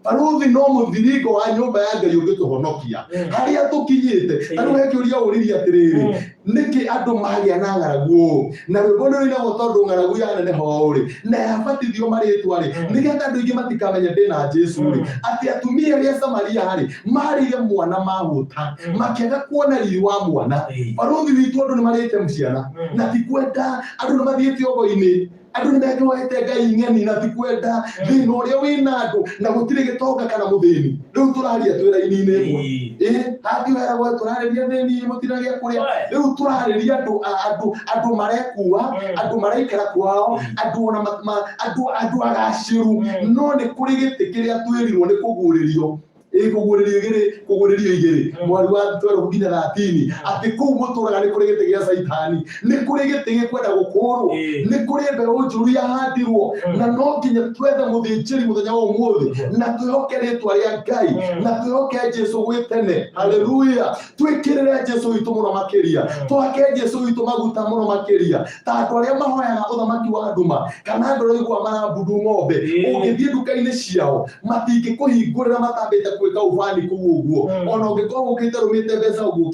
Barũthi no mũthiringo wa nyũmba ya Ngai ũngĩtũhonokia harĩa tũkinyĩte. Ta rĩu he kĩũria ũririe atĩrĩrĩ, nĩkĩ andũ magĩa na ng'aragu ũũ? Na rwĩmbo nĩ rũinagwo tondũ ng'aragu yaneneha ũũ rĩ, na yabatithio marĩtwa rĩ, nĩgetha andũ aingĩ matikamenye ndĩ na Jesu rĩ, atĩ atumia arĩa Samaria rĩ, marĩire mwana mahũta, makĩaga kuona riri wa mwana. Barũthi witũ andũ nĩ marĩte ciana, na ti kwenda, andũ nĩ mathiĩte ogo-inĩ, andũ nĩ mekĩhoete Ngai ng'eni na ti kwenda, thĩna ũrĩa wĩna andũ, na gũtirĩ gĩtonga kana mũthĩni. Rĩu tũraria twĩ raini-inĩ ĩmwe. Ĩ, hathi weragwo tũrarĩria thĩni mũtirĩ gĩa kũrĩa. Rĩu tũrarĩria andũ, andũ, andũ marekua, andũ maraikara kwao, andũ ona andũ, andũ agacĩru. No nĩ kũrĩ gĩtĩ kĩrĩa twĩrirwo nĩ kũguũrĩrio. Ĩ, kũguũrĩrio igĩrĩ, kũguũrĩrio igĩrĩ, mweri wa 12 nginya 13, atĩ kũu mũtũraga nĩ kũrĩ gĩtĩ gĩa Caitani, nĩ kũrĩ gĩtĩ gĩkwenda gũkũrwo, nĩ kũrĩ mbeũ njũru yahandirwo, na no nginya twethe mũthĩnjĩri mũthenya wa ũmũthĩ, na twĩhoke rĩtwa rĩa Ngai, na twĩhoke Jesu gwĩ tene. Haleluya. Twĩkĩrĩre Jesu witũ mũno makĩria, twake Jesu witũ maguta mũno makĩria, ta andũ arĩa mahoyaga ũthamaki wa nduma, kana andũ arĩa ũiguaga marambundu ng'ombe, ũngĩthiĩ nduka-inĩ ciao matingĩkũhingũrĩra matambĩte gwĩka ubani kũu ũguo, ona ũngĩkorwo ũkĩte rũmĩte mbeca ũguo.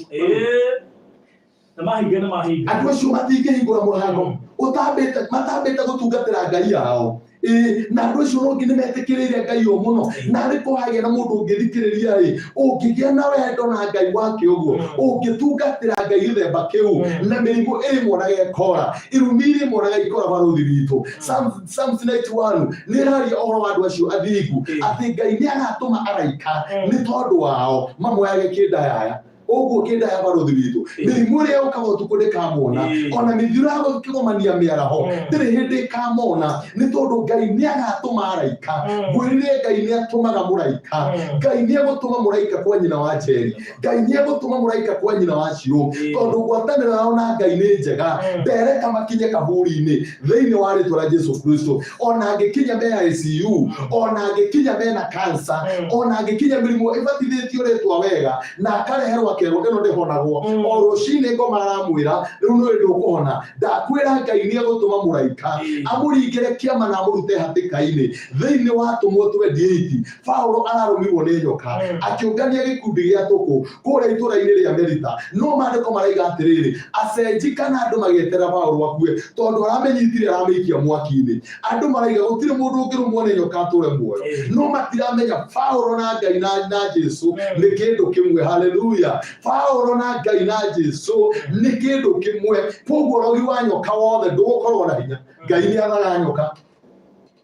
Na mahinga nĩ mahinga. Andũ acio matingĩhingũra mũrango ũtambĩte, matambĩte gũtungatĩra Ngai yao. Ĩ, na andũ acio no nginya metĩkĩrĩire Ngai o mũno. Na arĩ ko hagĩa na mũndũ ũngĩthikĩrĩria ĩ, ũngĩgĩa na wendo na Ngai wake ũguo, ũngĩtungatĩra Ngai gĩthemba kĩu, na mĩrimũ ĩrĩmuonaga ĩkora, irumi irĩmuonaga ikora barũthi witũ. Psalms 91 nĩ ĩraria ũhoro wa andũ acio athingu, atĩ Ngai nĩ agatũma araika nĩ tondũ wao mamoyage kĩndayaya. Ũguo kĩndaya barũthi witũ, mĩrimũ ĩrĩa yũkaga ũtukũ ndĩkamona, ona mĩthiro ya gũkĩgomania mĩaraho ndĩrĩ hĩndĩ ĩkamona, nĩ tondũ Ngai nĩ agatũma araika. Ngwĩrire Ngai nĩ atũmaga mũraika. Ngai nĩ egũtũma mũraika kwa nyina wa Njeri, Ngai nĩ egũtũma mũraika kwa nyina wa Cirũ, tondũ ngwatanĩro yao na Ngai nĩ njega. Ndereka makinye kaburi-inĩ thĩinĩ wa rĩtwa rĩa Jesu Kristo. Ona angĩkinya me ICU, ona angĩkinya mena cancer, ona angĩkinya mĩrimũ ĩbatithĩtio rĩtwa wega, na akareherwo akerwo ĩno ndĩhonagwo, o rũcinĩ ngoma aramwĩra rĩu nĩ ndũkũhona. Ndakwĩra Ngai nĩ egũtũma mũraika amũringĩre kĩama na amũrute hatĩka-inĩ. Thĩinĩ wa Atũmwo 28, Paulo ararũmirwo nĩ nyoka akĩũngania gĩkundi gĩa tũkũ kũrĩa itũũra-inĩ rĩa Melita. No maandĩko maraiga atĩrĩrĩ, acenji kana andũ magĩeterera Paulo akue, tondũ aramĩnyitire aramĩikia mwaki-inĩ. Andũ maraiga gũtirĩ mũndũ ũngĩrũmwo nĩ nyoka atũre muoyo, no matiramenya Paulo na Ngai na Jesu nĩ kĩndũ kĩmwe. Haleluya. Paulo na Ngai na Jesu nĩ kĩndũ kĩmwe. Koguo ũrogi wa nyoka wothe ndũgũkorwo na hinya. Ngai nĩ athaga nyoka.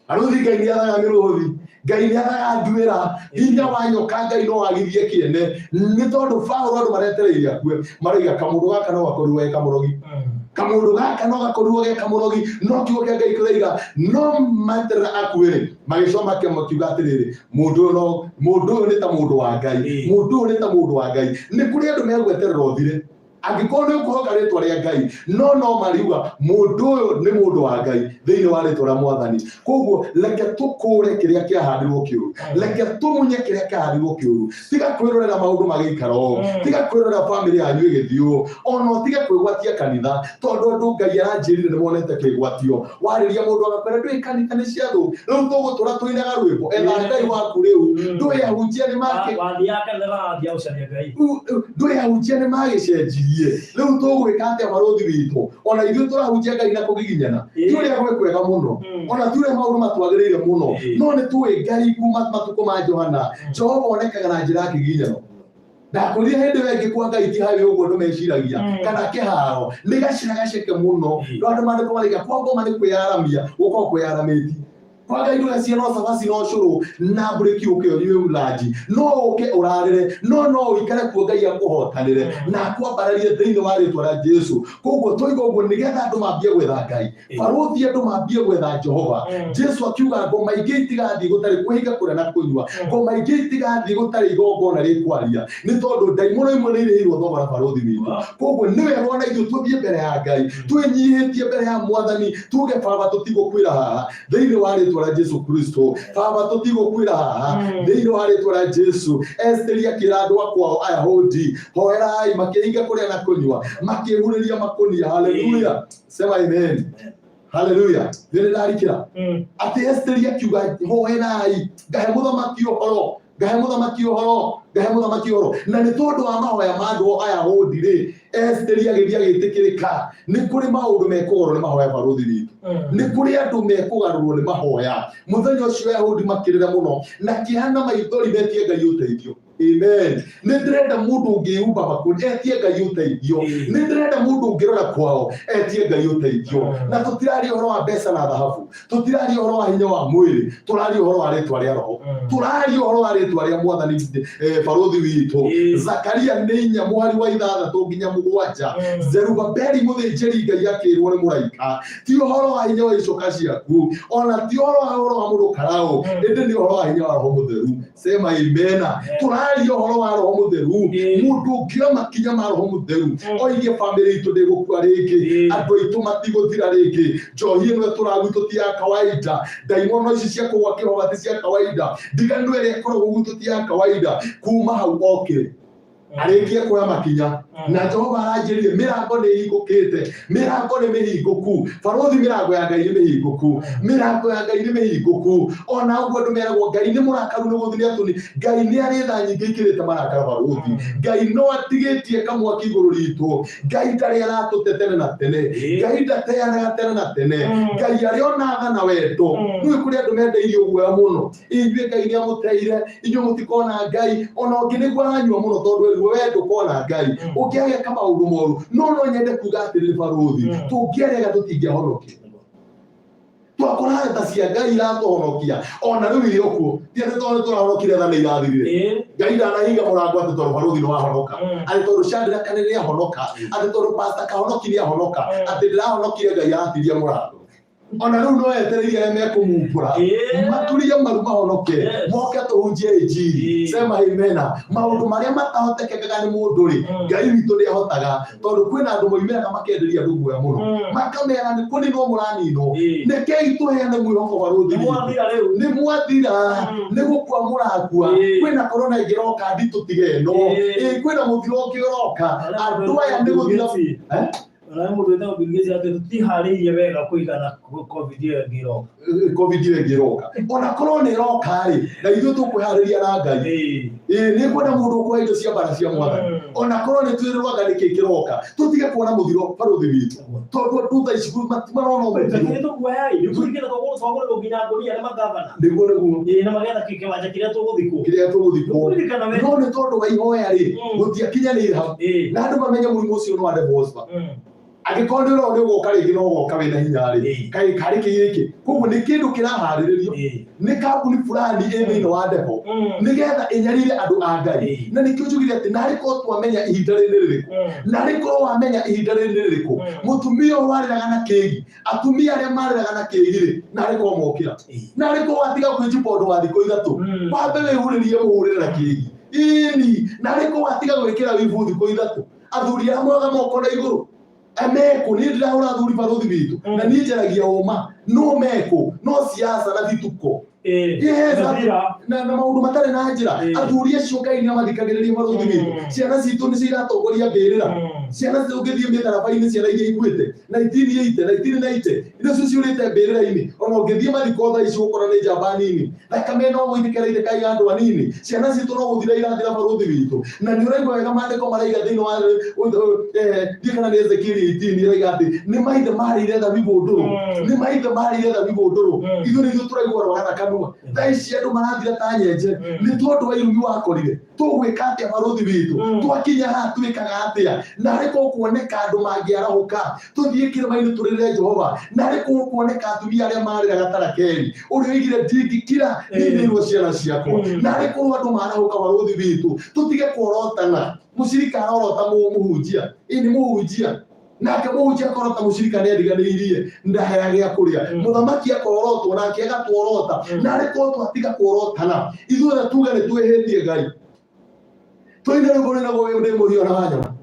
Barũthi, Ngai nĩ athaga mĩrũthi, Ngai nĩ athaga nduĩra, hinya wa nyoka Ngai no agithie kĩene. Nĩ tondũ Paũlũ andũ maretereire akue, maroiga kamũndũ gaka no gakorirwo ge kamũrogi, kamũndũ gaka no gakorirwo ge kamũrogi, no kiugo kĩa Ngai kĩroiga no meterera akue-rĩ, magĩcoka makiuga atĩrĩrĩ, mũndũ ũyũ no mũndũ ũyũ nĩ ta mũndũ wa Ngai, mũndũ ũyũ nĩ ta mũndũ wa Ngai. Nĩ kũrĩ andũ megweterera ũthire angĩkorwo nĩ ũkũhoka rĩtwa rĩa Ngai, no mariuga mũndũ ũyũ nĩ mũndũ wa Ngai thĩinĩ wa rĩtwa rĩa Mwathani. Koguo reke tũkũre kĩrĩa kĩahandirwo kĩũru, reke tũmunye kĩrĩa kĩahandirwo kĩũru. Tiga kwĩrorera maũndũ magĩikara ũũ, tiga kwĩrorera bamĩrĩ yanyu ĩgĩthiĩ ũũ, ona ũtige kwĩgwatia kanitha, tondũ andũ Ngai aranjĩrire nĩ monete kĩgwatio. Warĩria mũndũ agakwĩra ndũĩ kanitha nĩ cia thũ, rĩu tũgũtũra tũinaga rwĩmbo, etha Ngai waku rĩu, ndũĩ ahunjia nĩ make Wathiaga kanitha wathiaga gũcaria Ngai. Ndũĩ ahunjia nĩ magĩcenjirie, rĩu tũgwĩka atĩa barũthi witũ? Ona ithuĩ tũrahunjia Ngai na kũgiginyana, ti ũrĩa gwĩ kwega mũno, ona ti ũrĩa maũndũ matwagĩrĩire mũno, no nĩ tũĩ Ngai kuma matukũ ma Johana, Jehova onekaga na njĩra ya kĩgiginyano. Ndakwĩrire hĩndĩ ĩyo ĩngĩ kwa Ngai ti harĩ ũguo andũ meciragia, kana kĩharo nĩ gacĩra gaceke mũno. No andũ mandĩko maraiga kwa ngoma nĩ kwĩyaramia, gũkorwo kwĩyaramĩtie kwa Ngai ndũgecia no cabaci no cũrũ na mburĩki, ũke ũnyue ranji, no ũke ũrarĩre, no ũikare kuo Ngai akũhotanĩre na akwambararie thĩinĩ wa rĩtwa rĩa Jesu. Koguo tũiga ũguo nĩgetha andũ mambie gwetha Ngai, barũthi, andũ mambie gwetha Jehova. Jesu akiuga ngoma ingĩ itigathiĩ gũtarĩ kwĩhinga kũrĩa na kũnyua, ngoma ingĩ itigathiĩ gũtarĩ igongona rĩkwaria, nĩ tondũ ndaimono imwe nĩ irĩhirwo thogora, barũthi witũ. Koguo nĩ wega ona ithuĩ tũthiĩ mbere ya Ngai twĩnyihĩtie mbere ya Mwathani, tuge, "Baba, tũtigũkuĩra haha thĩinĩ wa rĩtwa rĩa Jesu Kristo. Baba, tũtigũkuĩra haha thĩinĩ wa rĩtwa rĩa Jesu." Esteri akĩra andũ a kwao Ayahudi, "Hoerai." Makĩhinga kũrĩa na kũnyua, makĩhurĩria makũnia. Haleluya, sema amen. Haleluya. Nĩ ndarikĩra atĩ Esteri akiuga, "Hoerai, ngahe mũthamaki ũhoro, ngahe mũthamaki ũhoro, ngahe mũthamaki ũhoro." Na nĩ tondũ wa mahoya ma andũ Ayahudi rĩ, Esteri agĩthiĩ agĩtĩkĩrĩka. Nĩ kũrĩ maũndũ mekũgarũrwo nĩ mahoya, barũthi witũ. Nĩ kũrĩ andũ mekũgarũrwo nĩ mahoya. Mũthenya ũcio Ayahudi makĩrĩra mũno na kĩeha na maithori, metie Ngai ũteithio. Amen. Nĩ ndĩrenda mũndũ ũngĩyumba makũni etie Ngai ũteithio. Nĩ ndĩrenda mũndũ ũngĩrora kwao etie Ngai ũteithio. Na tũtiraria ũhoro wa mbeca na thahabu, tũtiraria ũhoro wa hinya wa mwĩrĩ, tũraria ũhoro wa rĩtwa rĩa roho, tũraria ũhoro wa rĩtwa rĩa Mwathani. Barũthi witũ, Zakaria nĩ 4 mũhari wa 6 nginya 7. Zerubabeli mũthĩnjĩri Ngai akĩrwo nĩ mũraika, ti ũhoro wa hinya wa icoka ciaku, ona ti ũhoro wa mũndũ karaũ, ĩndĩ nĩ ũhoro wa hinya wa Roho Mũtheru. Sema imena. Tũraria ũhoro wa Roho Mũtheru. Mũndũ ũngĩoya makinya ma Roho Mũtheru, oige bamĩrĩ itũ ndĩgũkua rĩngĩ, andũ aitũ matigũthira rĩngĩ, njohi ĩno ĩtũragua gwitũ ti ya kawaida, ndaimono ici cia kũgwa kĩhoba ti cia kawaida, ndigano ĩrĩa ĩkoragwo gwitũ ti ya kawaida, kuma hau okĩre arĩkie kuoya makinya. Na Jehova aranjĩrire mĩrango nĩ ĩhingũkĩte, mĩrango nĩ mĩhingũku, barũthi. Mĩrango ya Ngai nĩ mĩhingũku, mĩrango ya Ngai nĩ mĩhingũku. Ona ũguo andũ meragwo Ngai nĩ mũrakaru, nĩ gũthiĩ atũni. Ngai nĩ arĩ tha nyingĩ ikĩrĩte marakara, barũthi. Ngai no atigĩtie kamwaki igũrũ ritũ. Ngai ndarĩ aratũte tene na tene. Ngai ndateanaga tene na tene. Ngai arĩ ona tha na wendo. Nĩũĩ kũrĩ andũ mendeirio guoya mũno, inyuĩ Ngai nĩ amũteire, inyuĩ mũtikona Ngai. Ona ũngĩ nĩguo aranyua mũno tondũ eruo we ndũkona Ngai, ũngĩ ageka maũndũ moru. No nyende kuga atĩrĩrĩ, barũthi, tũngĩarega tũtingĩahonokio. Twakora tha cia Ngai iratũhonokia ona rĩu irĩ o kuo. Ti atĩ tondũ nĩ tũrahonokire tha nĩ irathirire. Ngai ndanahinga mũrango atĩ tondũ barũthi nĩ wahonoka, atĩ tondũ Shadraka nĩ rĩahonoka, atĩ tondũ Pastor Kahonoki nĩ ahonoka, atĩ ndĩrahonokire Ngai aratiria mũrango. Ona rĩu no etereire arĩa mekũmumbũra, maturie maru mahonoke, moke tũhunjie injiri. Sema imena. Maũndũ marĩa matahotekekaga nĩ mũndũ rĩ, Ngai witũ nĩ ahotaga, tondũ kwĩna andũ moimĩraga makenderia andũ guoya mũno, makamera nĩ kũninwo mũraninwo. Rekei tũheane mwĩhoko, barũthi Nĩ witũ. Mwathira rĩu. Nĩ mwathira, nĩ gũkua mũrakua. Kwĩna korona ĩngĩroka nditũ tiga ĩno. Kwĩna mũthiro ũngĩ ũroka, andũ aya nĩ gũthira. Eh? Ona mũndũ wĩtagwo Bill Gates atĩ tũtiharĩirie wega kũigana COVID ĩyo ĩngĩ ĩroka. COVID ĩyo ĩngĩ ĩroka, ona korwo nĩ ĩroka rĩ, na ithuĩ tũkwĩharĩria na Ngai. Ĩĩ, nĩ kwenda mũndũ ũkuoya indo cia mbara cia Mwathani. Ona korwo nĩ twĩrĩrwaga nĩkĩ kĩroka, tũtige kuona mũthiro, barũthi witũ, tondũ andũ thaa ici marona mũthiro. Lakini tũkuoya ĩ, nĩ kũringana twagũrĩrwo nginya ngũnia nĩ magavana. Nĩguo. Ĩĩ, na magetha kĩwanja kĩrĩa tũgũthikwo. Kĩrĩa tũgũthikwo. Nĩkũririkana we. No nĩ tondũ wa ihoya rĩ, gũtiakinyanĩire hau, na andũ mamenye mũrimũ ũcio nĩ wa devil's. Angĩkorwo nĩ ũrona nĩ ũgoka rĩngĩ no ũgoka wĩna hinya rĩ, kaĩ karĩ kĩ gĩkĩ? Koguo nĩ kĩndũ kĩraharĩrĩrio nĩ kambuni fulani ĩ thĩinĩ wa depo nĩgetha ĩnyarire andũ a Ngai. Na nĩkĩo njugire atĩ narĩ korwo twamenya ihinda rĩrĩ nĩ rĩrĩkũ, narĩ korwo wamenya ihinda rĩrĩ nĩ rĩrĩkũ, mũtumia ũyũ warĩraga na kĩgi, atumia arĩa marĩraga na kĩgi rĩ, narĩ korwo mokĩra, narĩ korwo watiga kwĩjipa ũndũ wa thikũ 3, wambe wĩhurĩrie mũhũrĩre na kĩgi ĩni, narĩ korwo watiga gwĩkĩra wibu thikũ 3, athuri arĩa moyaga moko na igũrũ mekũ, niĩ ndirahũra athuri barũthi witũ, na niĩ njaragia ũma, no mekũ, no siasa na thituko. Yes, na maũndũ matarĩ na njĩra. Athuri acio Ngai nĩ amathikagĩrĩria barũthi witũ. Ciana citũ nĩcio iratongoria mbĩrĩra. Ciana citũ ũngĩthiĩ mĩtharaba-inĩ, ciana iria ikuĩte 1980, 1990, iria cio ciũrĩte mbĩrĩra-inĩ, ona ũngĩthiĩ mathiko thaa ici ũgũkora nĩ njamba nini, thakame no gũitĩka ĩraitĩka ya andũ anini. Ciana citũ no gũthira irathira barũthi witũ. Na nĩ ũraigua wega maandĩko maraiga thĩinĩ wa ndiũĩ kana nĩ Ezekiel 18 ĩraiga atĩ nĩ maithe marĩire thabibũ ndũrũ, nĩ maithe marĩire thabibũ ndũrũ, ithuĩ nĩ ithuĩ tũraigua rwara na kanua. Thaa ici andũ marathira ta nyenje nĩ tondũ wa irumi wakorire. Tũgwĩka atĩa barũthi witũ? Twakinya haha twĩkaga atĩa? Narĩ korwo kuoneka andũ mangĩarahũka tũthiĩ kĩrĩma-inĩ tũrĩrĩre Jehova, narĩ korwo kuoneka atumia arĩa marĩraga ta Rakeli ũrĩa oigire ndingĩkira ninĩirwo ciana ciakwa, narĩ korwo andũ marahũka barũthi witũ tũtige kworotana. Mũcirika arorota mũhunjia, ĩ nĩ mũhunjia, nake mũhunjia akorota mũcirika nĩ ariganĩirie ndaheage gĩa kũrĩa, mũthamaki akorotwo nake agatworota. Narĩ korwo twatiga kworotana ithuothe tuge nĩ twĩhĩtie Ngai, tũine rwĩmbo rwĩnagwo wĩ ndĩ mũhiũ na wanyona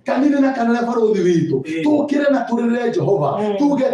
kanini na kanene barũthi witũ, tũkĩre na tũrĩrĩre Jehova, tuge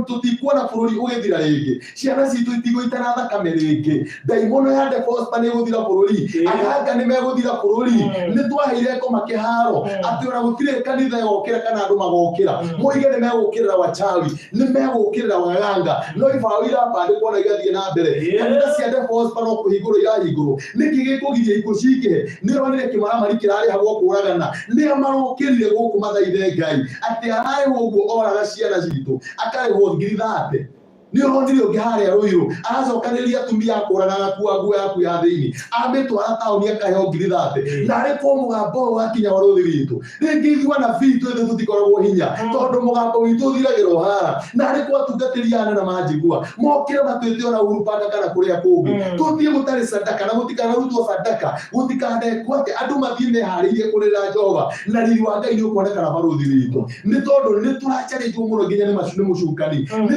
tũtikuona bũrũri ũgĩthira rĩngĩ, ciana citũ itigũitana thakame rĩngĩ, ndaimono ya Defosta nĩ ĩgũthira bũrũri, aganga nĩ megũthira bũrũri. Nĩ twaheire ngoma kĩharo atĩ ona gũtirĩ kanitha ĩgokĩra kana andũ magokĩra moige nĩ megũkĩrĩra wachawi, nĩ megũkĩrĩra waganga, no ibaũ irabandĩkwo na igathiĩ na mbere. Kanitha cia Defosta no kũhingũrwo irahingũrwo. Nĩkĩ gĩkũgiria ikuũ cingĩhe? Nĩ ũronire kĩmaramari kĩrarĩhagwo kũragana, nĩa marokĩrire gũkũ mathaithe Ngai atĩ ararĩhwo ũguo oraga ciana citũ akarĩhwo ngiri 30. Nĩ ũronire ũngĩ harĩa Rũirũ aracokanĩrĩria atumia akũraga agakua nguo yaku ya thĩinĩ amĩtwara taũni akaheo ngiri 30. Na arĩ kwa mũgambo ũyũ wakinya barũthi witũ, rĩngĩ ithuĩ anabii twĩthĩ tũtikoragwo hinya tondũ mũgambo witũ ũthiragĩrwo haha. Na arĩ kwa atungatĩri aya anene manjigua mokĩre matwĩte ona Uhuru Park kana kũrĩa kũngĩ, tũthiĩ gũtarĩ sadaka na gũtikanarutwo sadaka, gũtikanekwo atĩ andũ mathiĩ meharĩirie kũrĩra Jehova, na riri wa Ngai nĩ ũkuonekana barũthi witũ. Nĩ tondũ nĩ tũracarĩtwo mũno nginya nĩ mũcukani, nĩ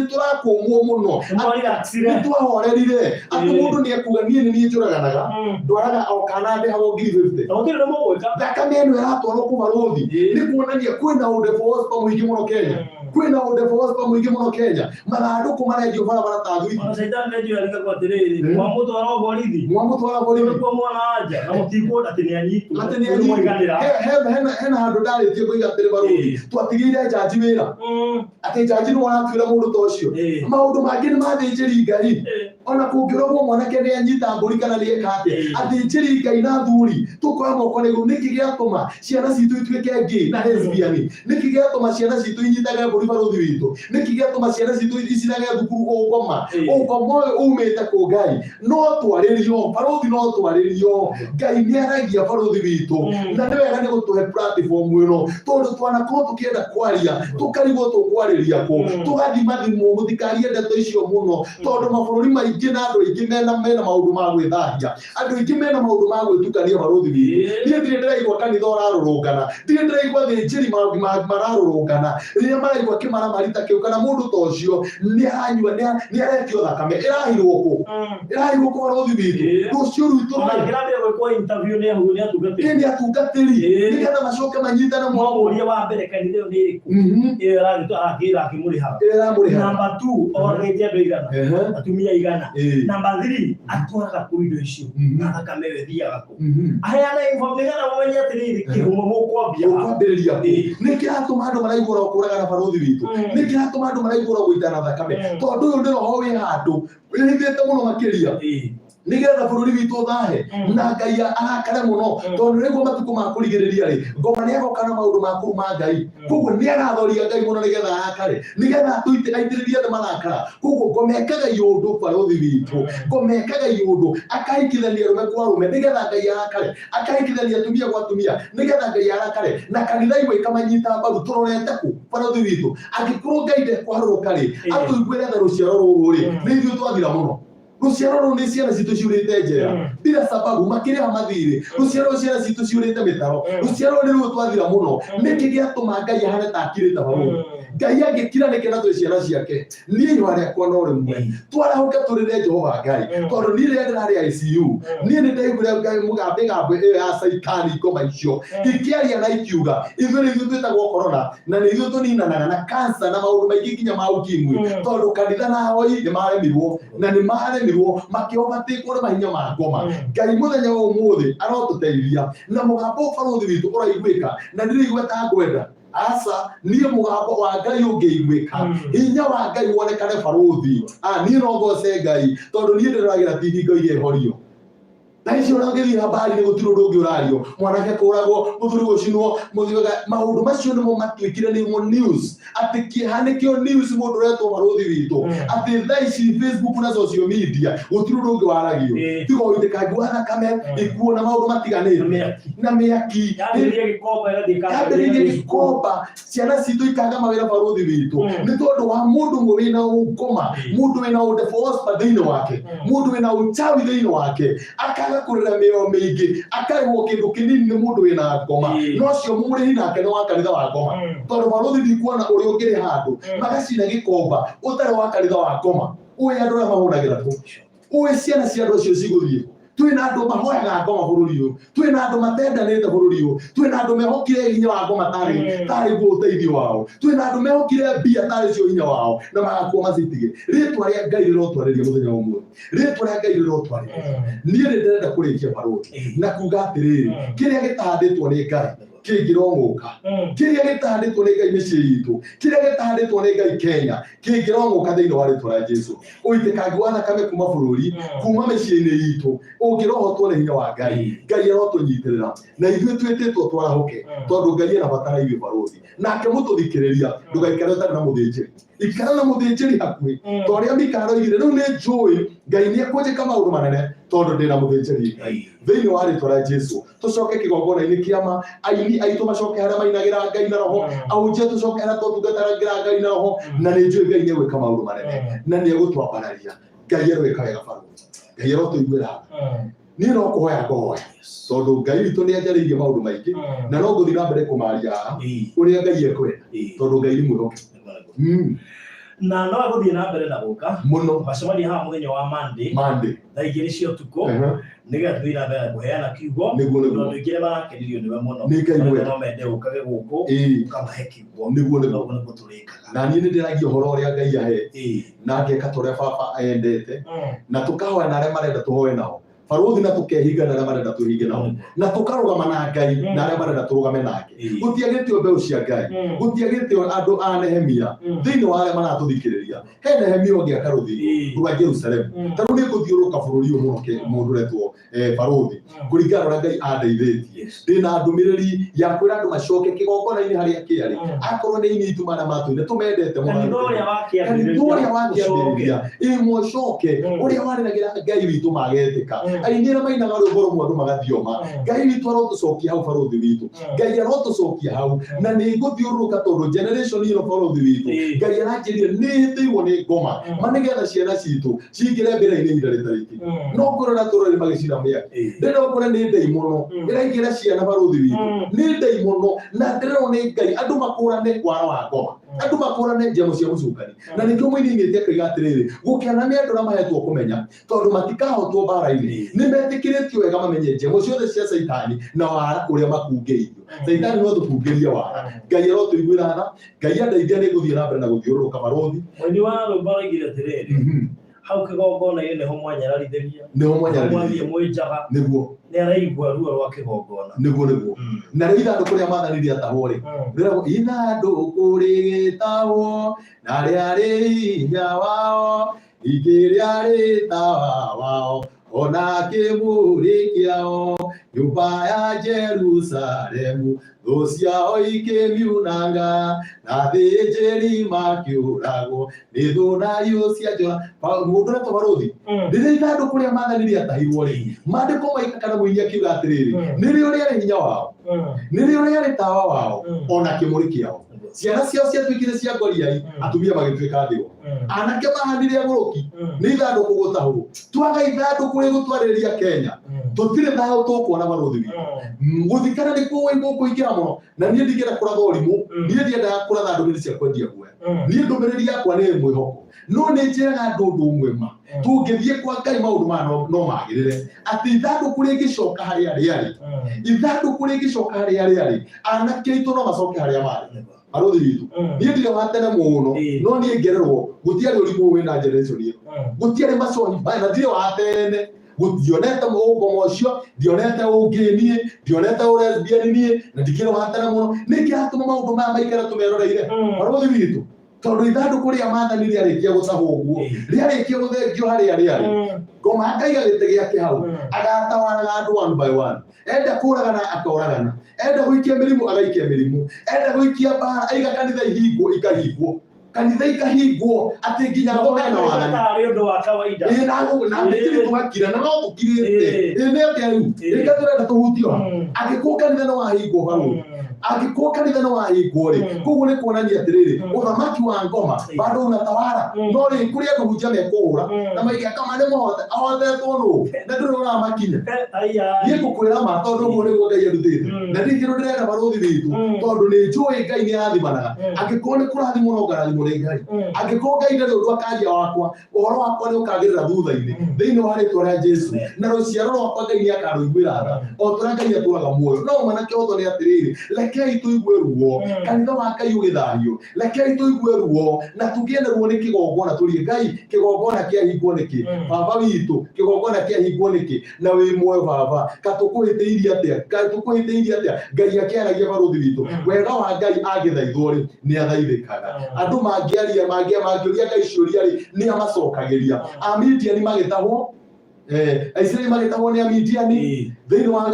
tũrakũmwo mũno, nĩ twahorerire atĩ mũndũ nĩ ekuga niĩ nĩ niĩ njũraganaga, ndwaraga o kana ndĩhagwo ngiri 50, thakame ĩno ĩratwarwo kũ barũthi? Nĩ kuonania kwĩna ũndebospa mũingĩ mũno Kenya, kwĩna ũndebospa mũingĩ mũno Kenya, mathandũkũ marendio barabara ta thwiti. Ona caitani nĩ njũĩ arigagwo atĩrĩrĩ, mwamũtwara o borithi, mwamũtwara borithi, nĩkuo mwana anja na mũtikuona atĩ nĩ anyitwo, atĩ nĩ anyitwo. Hena handũ ndarĩtie kũiga atĩrĩ barũthi, twatigĩire njanji wĩra, atĩ njanji nĩwe ũratuĩra mũndũ ta ũcio. Maũndũ mangĩ nĩ mathĩnjĩri Ngai, ona kũngĩrogwo mwanake nĩ anyita mbũri kana nĩ eka atĩa, athĩnjĩri Ngai na athuri tũkoya moko na igũrũ. Nĩkĩ gĩatũma ciana citũ ituĩke ngĩ na lesbian? Nĩkĩ gĩatũma ciana citũ inyitage mbũri barũthi witũ? Nĩkĩ gĩatũma ciana citũ icinage thukuru ũngoma? Ũngoma ũyũ umĩte kũ Ngai? No twarĩrio barũthi, no twarĩrio. Ngai nĩ aragia barũthi witũ, na nĩ wega nĩ gũtũhe platform ĩno, tondũ twanakorwo tũkĩenda kwaria tũkarigwo tũkwarĩria kũ, tũgathimathimwo mũtikarie ndeto icio mũno, tondũ mabũrũri maingĩ na andũ aingĩ mena maũndũ ma gwĩthahia, andũ aingĩ mena maũndũ ma gwĩtukania barũthi witũ. Niĩ ndirĩ ndĩraigua kanitha ũrarũrũngana, ndirĩ ndĩraigua thĩnjĩri mararũrũngana rĩrĩa maraigua kĩmaramari ta kĩu, kana mũndũ ta ũcio nĩ aranyua, nĩ aretio thakame ĩrahirwo kũ, ĩrahirwo kũ barũthi witũ? Rũciũ rwitũ Ona kĩrambia gwĩkwo interview nĩ ahu nĩ atungatĩri. Nĩ atungatĩri, nĩgetha macoke manyitane. Mwamũria wa mbere, kanitha ĩyo nĩ ĩrĩkũ ĩyo ĩragĩtwo akĩmũrĩhaga? Ĩrĩa ĩramũrĩhaga. Namba 2, oragĩte andũ aigana, atumia aigana? Namba 3, atwaraga kũ indo icio, na thakame ĩyo ĩthiaga kũ? Aheana info nĩgetha mũmenye atĩrĩrĩ, kĩhumo mũkwambia ha. Ũkwambĩrĩria kũ? Nĩ kĩratũma andũ maraigua oro kũragana barũthi witũ? Nĩ kĩratũma andũ maraigua oro gũitana thakame? Tondũ ũyũ nĩ roho wĩ handũ wĩhithĩte mũno makĩria. Nĩgetha bũrũri witũ ũthahe na Ngai arakare mũno, tondũ nĩguo matukũ ma kũrigĩrĩria rĩ, ngoma nĩ agoka na maũndũ ma kũruma Ngai. Koguo nĩ arathoria Ngai mũno nĩgetha arakare, nĩgetha atũite aitĩrĩrie andũ marakara. Koguo ngoma ekaga iũndũ barũthi witũ, ngoma ekaga iũndũ, akahikithania arũme kwa arũme nĩgetha Ngai arakare, akahikithania atumia gwa atumia nĩgetha Ngai arakare, na kanitha imwe ikamanyita mbaru. Tũrorete kũ, barũthi witũ? Angĩkorwo Ngai ndekũharũrũka rĩ, atũiguĩre tha rũciaro rũrũ rĩ, nĩ ithuĩ twathira mũno. Rũciaro rũrũ nĩ ciana citũ ciũrĩte njera bila sababu, makĩrĩha mathirĩ. Rũciaro rũrũ ciana citũ ciũrĩte mĩtaro. Rũciaro rũrũ nĩ rũũ twathira mũno. Nĩkĩ gĩatũma Ngai ahane ta akirĩte barũthi? Ngai angĩkira nĩkĩ na twĩ ciana ciake? Niĩ ihũa rĩakwa no rĩmwe, twarahũke tũrĩre Jehova Ngai, tondũ niĩ rĩrĩa ndĩrarĩ ICU, niĩ nĩ ndaiguire Ngai mĩgambo ĩyo ya Caitani, ngoma icio ikĩaria na ikiuga ithuĩ nĩ ithuĩ twĩtagwo corona, na nĩ ithuĩ tũninanaga na cancer na maũndũ maingĩ nginya ma ukimwi, tondũ kanitha na ahoi nĩ maremirwo, na nĩ maremirwo makĩobatĩkwo nĩ mahinya ma ngoma. Ngai mũthenya wa ũmũthĩ arotũteithia na mũgambo barũthi witũ ũraiguĩka, na ndĩraigua ta ngwenda aca niĩ mũgambo wa Ngai ũngĩiguĩka, hinya wa Ngai wonekane barũthi. Ah, niĩ no ngoce Ngai, tondũ niĩ ndĩroragĩra TV ngo iria ĩhorio thaa ici. Ona ũngĩthiĩ habari-inĩ gũtirĩ ũndũ ũngĩ ũrario, mwanake kũragwo, mũthuri gũcinwo, mũthuri. Maũndũ macio nĩmo matuĩkire nĩmo news, atĩ kĩeha nĩkĩo news. Mũndũ ũretwo barũthi witũ, atĩ thaa ici Facebook na social media gũtirĩ ũndũ ũngĩ waragio tiga ũitĩkangi wa thakame, ikuũ na maũndũ matiganĩte na mĩaki. Yambĩrĩria gĩkomba ĩgathiĩ yambĩrĩirie gĩkomba, ciana citũ ikaga mawĩra, barũthi witũ, nĩ tondũ wa mũndũ ũmwe wĩna ũngoma, mũndũ wĩna ũndebospa thĩinĩ wake, mũndũ wĩna ũchawi thĩinĩ wake, akaga kũrera mĩoyo mĩingĩ, akarĩhwo kĩndũ kĩnini nĩ mũndũ wĩna ngoma. No ũcio mũrĩhi nake nĩ wa kanitha wa ngoma, tondũ barũthi ndikuona ũrĩa ũngĩrĩha andũ magacina gĩkomba ũtarĩ wa kanitha wa ngoma. Ũĩ andũ arĩa mahũnagĩra kũ? Ũĩ ciana cia andũ acio cigũthiĩ? Twĩna andũ mahoyaga ngoma bũrũri ũyũ, twĩna andũ matendanĩte bũrũri ũyũ, twĩna andũ mehokire hinya wa ngoma tarĩ guo ũteithio wao, twĩna andũ mehokire mbia tarĩ cio hinya wao, na magakua macitige. Rĩtwa rĩa Ngai rĩrotwarĩria mũthenya wa ũmũthĩ, rĩtwa rĩa Ngai rĩrotwarĩria. Niĩ nĩ ndĩrenda kũrĩkia, barũthi, na kuga atĩrĩrĩ, kĩrĩa gĩtahandĩtwo nĩ Ngai kĩngĩrong'ũka, kĩrĩa gĩtahandĩtwo nĩ Ngai mĩciĩ itũ, kĩrĩa gĩtahandĩtwo nĩ Ngai Kenya kĩngĩrong'ũka thĩinĩ wa rĩtwa rĩa Jesu. Ũitĩkangi wa thakame kuma bũrũri, kuma mĩciĩ-inĩ itũ, ũngĩrohotwo nĩ hinya wa Ngai. Ngai arotũnyitĩrĩra na ithuĩ twĩtĩtwo twarahũke, tondũ Ngai ena bata na ithuĩ, barũthi. Nake mũtũthikĩrĩria, ndũgaikare ũtarĩ na mũthĩnjĩri, ikara na mũthĩnjĩri hakuhĩ, ta ũrĩa Mika aroigire, rĩu nĩ njũĩ Ngai nĩ ekũnjĩka maũndũ manene tondũ ndĩ na mũthĩnjĩri Ngai. Thĩinĩ wa rĩtwa rĩa Jesu, tũcoke kĩgongona-inĩ kĩama, aini aitũ macoke harĩa mainagĩra Ngai na roho, ahunjia tũcoke harĩa twatungatagĩra Ngai na roho, na nĩ njũĩ Ngai nĩ egwĩka maũndũ manene na nĩ egũtwambararia. Ngai aroĩka wega, barũthi. Ngai arotũiguĩra tha. Niĩ no kũhoya ngũhoya, tondũ Ngai witũ nĩ anjarĩirie maũndũ maingĩ, na no ngũthiĩ na mbere kũmaria haha ũrĩa Ngai ekwenda, tondũ Ngai nĩ mwĩhokeku. Na no agũthiĩ na mbere na gũka mũno. Tũgacemania haha mũthenya wa Monday, Monday, thaa 2 cia ũtukũ, nĩgetha tũthiĩ na mbere na kũheana kiugo. Nĩguo, nĩguo. Tondũ andũ aingĩ nĩ marakenirio nĩwe mũno. Nĩ Ngai Arĩa mwega. no mende ũkage gũkũ ũkamahe kiugo. Nĩguo, nĩguo. Ũguo nĩguo tũrĩkaga. Na niĩ nĩ ndĩragia ũhoro ũrĩa Ngai ahe, na ngeka ta ũrĩa baba endete, na tũkahoya na arĩa marenda tũhoe nao, barũthi, na tũkehinga na arĩa marenda twĩhinge nao, na tũkarũgama na Ngai na arĩa marenda tũrũgame nake. Gũtiagĩte mbeũ cia Ngai, gũtiagĩte andũ a Nehemia thĩinĩ wa arĩa maratũthikĩrĩria. He Nehemia ũngĩaka rũthingo rwa Jerusalemu. Ta rĩu nĩ ngũthiũrũrũka bũrũri ũyũ mũno, mũndũ ũretwo barũthi, kũringana na ũrĩa Ngai andeithĩtie, ndĩna ndũmĩrĩri ya kwĩra andũ macoke kĩgongona-inĩ harĩa kĩarĩ. Akorwo nĩ ini itu marĩa matũire tũmendete mũno, Kanitha ũrĩa kanitha ũrĩa wakĩambĩrĩria. Wakĩambĩrĩria ĩ mũcoke, ũrĩa warĩragĩra Ngai witũ magetĩka, aini arĩa mainaga rwĩmbo rũmwe andũ magathioma. Ngai witũ arotũcokia hau, barũthi witũ. Ngai arotũcokia hau, na nĩ ngũthiũrũrũka tondũ generation ĩno, barũthi witũ, Ngai aranjĩrire nĩ hĩtĩirwo nĩ ngoma ma nĩgetha ciana citũ cingĩre mbĩra-inĩ ihinda rĩtarĩ ikinyu. No kũrora tũrore magĩcina mĩaki, ndĩrenda ũkore nĩ ndaimono ĩraingĩra ciana, barũthi witũ. Nĩ ndaimono, na ndĩrerwo nĩ Ngai andũ makũrane wara wa ngoma, andũ makũrane njemo cia mũcukani. Na nĩkĩo mũini akaiga atĩrĩrĩ, gũkena nĩ andũ arĩa mahetwo kũmenya, tondũ matikahotwo mbara-inĩ. Nĩ metĩkĩrĩtio wega mamenye njemo ciothe cia Caitani na wara ũrĩa makungĩirio. Caitani no tũkungĩrie wara. Ngai arotũiguĩra tha. Ngai andeithia, nĩ ngũthiĩ na mbere na gũthiũrũrũka, barũthi. Mũini wa rwĩmbo aroigire atĩrĩrĩ, hau kĩgongona-inĩ nĩho mwanyararithĩria, Nĩho mwathiĩ mwanyararithĩria. mwĩ njaga. Nĩguo. Nĩ araigua ruo rwa kĩgongona. Nĩguo, nĩguo. Na rĩu ithandũkũ rĩa maathani rĩatahwo rĩ, rĩragwo ithandũkũ rĩgĩtahwo na rĩarĩ hinya wao, ingĩ rĩarĩ tawa wao. Ona kĩmũrĩ kĩao nyũmba ya Jerusalemu, thũ ciao ikĩmiunanga, na athĩnjĩri makĩũragwo nĩ thũ na hiũ cia njora. Mũndũ ũretwo barũthi, rĩrĩa ithandũkũ rĩa maathani rĩatahirwo rĩ, maandĩko maika kana mũini akiuga atĩrĩrĩ, nĩrĩo rĩarĩ hinya wao, nĩrĩo rĩarĩ tawa wao, ona kĩmũrĩ kĩao. Ciana ciao ciatuĩkire cia ngoriai, atumia magĩtuĩka ndigwa, anake mahanire agũrũki nĩ ithandũkũ gũtahwo. Twaga ithandũkũ rĩgũtwarĩrĩria Kenya, tũtirĩ thayũ tũkuona, barũthi witũ. Gũthikana nĩ gũkũingĩra mũno, na niĩ ndingĩenda kũratha ũrimũ. Niĩ ndiendaga kũratha ndũmĩrĩri cia kwendia guoya. Niĩ ndũmĩrĩri yakwa nĩ mwĩhoko, no nĩ njĩraga andũ ũndũ ũmwe ma, tũngĩthiĩ kwa Ngai maũndũ maya no magĩrĩre, atĩ ithandũkũ rĩngĩcoka harĩa rĩarĩ, ithandũkũ rĩngĩcoka harĩa rĩarĩ, anake aitũ no macoke harĩa marĩ, barũthi witũ. Niĩ ndirĩ wa tene mũno, no niĩ ngererwo gũtiarĩ ũrimũ wĩna generation ĩyo, gũtiarĩ macohi maya, na ndirĩ wa tene. Ndionete ũngoma ũcio, ndionete ũngĩ, niĩ ndionete ũlesbian, niĩ na ndikĩrĩ wa tene mũno. Nĩ kĩratũma maũndũ maya maikare tũmeroreire, barũthi witũ? Tondũ ithandũkũ rĩa maathani rĩarĩkia gũtahwo ũguo, rĩarĩkia gũthengio harĩa rĩarĩ, ngoma akaiga gĩtĩ gĩake hau, agatawaraga andũ one by one. Enda kũragana akoragana, enda gũikia mĩrimũ agaikia mĩrimũ, enda gũikia mbara, aiga kanitha ihingwo ikahingwo, kanitha ikahingwo, atĩ nginya ngoma ena wathani. Tarĩ ũndũ wa kawaida. Ĩĩ, na nĩkĩrĩ tũgakira na no tũkirĩte. Ĩĩ, nĩ atĩa rĩu? Rĩngĩ tũrenda tũhutio ha? Angĩkorwo kanitha nĩ wahingwo, barũthi, angĩkorwo kanitha nĩ wahingwo rĩ, koguo nĩ kuonania atĩrĩrĩ, ũthamaki wa ngoma bado unatawala. No rĩ, kũrĩ andũ hunjia mekũhũra na maiga kama nĩ mũhote, ahotetwo nũ na ndũrĩ ũramakinya? Aya. Niĩ ngũkwĩra ma, tondũ ũguo nĩguo Ngai arutĩte, na ndirĩ kĩndũ ndĩrenda, barũthi witũ, tondũ nĩ njũĩ Ngai nĩ arathimanaga. Angĩkorwo nĩ kũrathimwo, no ngarathimwo nĩ Ngai. Angĩkorwo Ngai ndarĩ ũndũ akaria wakwa, ũhoro wakwa nĩ ũkagĩrĩra thutha-inĩ thĩinĩ wa rĩtwa rĩa Jesu, na rũciaro rwakwa Ngai nĩ akarũiguĩra tha o ta ũrĩa Ngai atũraga muoyo. No ma na kĩhoto nĩ atĩrĩrĩ, rekei tũigue ruo kanitha wa Ngai ũgĩthahio, rekei tũigue ruo na tũgĩe na ruo nĩ kĩgongona, tũrie Ngai, kĩgongona kĩahingwo nĩkĩ? Baba witũ, kĩgongona kĩahingwo nĩkĩ? Na wĩ muoyo baba, katũkũhĩtĩirie atĩa? Katũkũhĩtĩirie atĩa? Ngai akĩaragia, barũthi witũ, wega wa Ngai angĩthaithwo rĩ, nĩ athaithĩkaga. Andũ mangĩaria, mangĩũria Ngai ciũria rĩ, nĩ amacokagĩria. Amidiani magĩtahwo, Aisiraeli magĩtahwo nĩ Amidiani thĩinĩ wa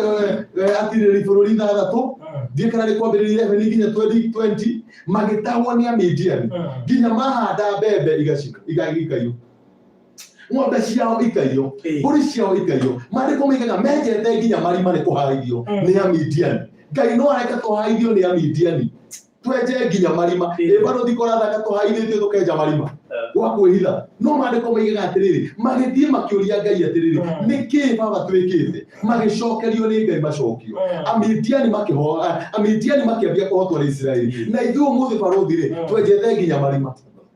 atirĩrĩri bũrũri ithathatũ, ndiĩ kana nĩ kwambĩrĩria 11 nginya 20, magĩtahwo nĩ Amidiani nginya mahanda mbembe igacina ikaiywo, ng'ombe ciao ikaiywo, mbũri ciao ikaiywo. Maandĩko moigaga menjete nginya marima nĩ kũhaithio nĩ Amidiani. Ngai no areke tũhaithio nĩ Amidiani, twenje nginya marima? Ĩ barũthi, kũrathaka tũhaithĩtio tũkenja marima gwa kwĩhitha. No maandĩko moigaga atĩrĩrĩ, magĩthiĩ makĩũria Ngai atĩrĩrĩ, nĩkĩĩ baba twĩkĩte? Magĩcokerio nĩ Ngai macokio. Amidiani makĩho Amidiani makĩambia kũhotwo nĩ Isiraeli. Na ithuĩ ũmũthĩ, barũthi rĩ, twenjete nginya marima.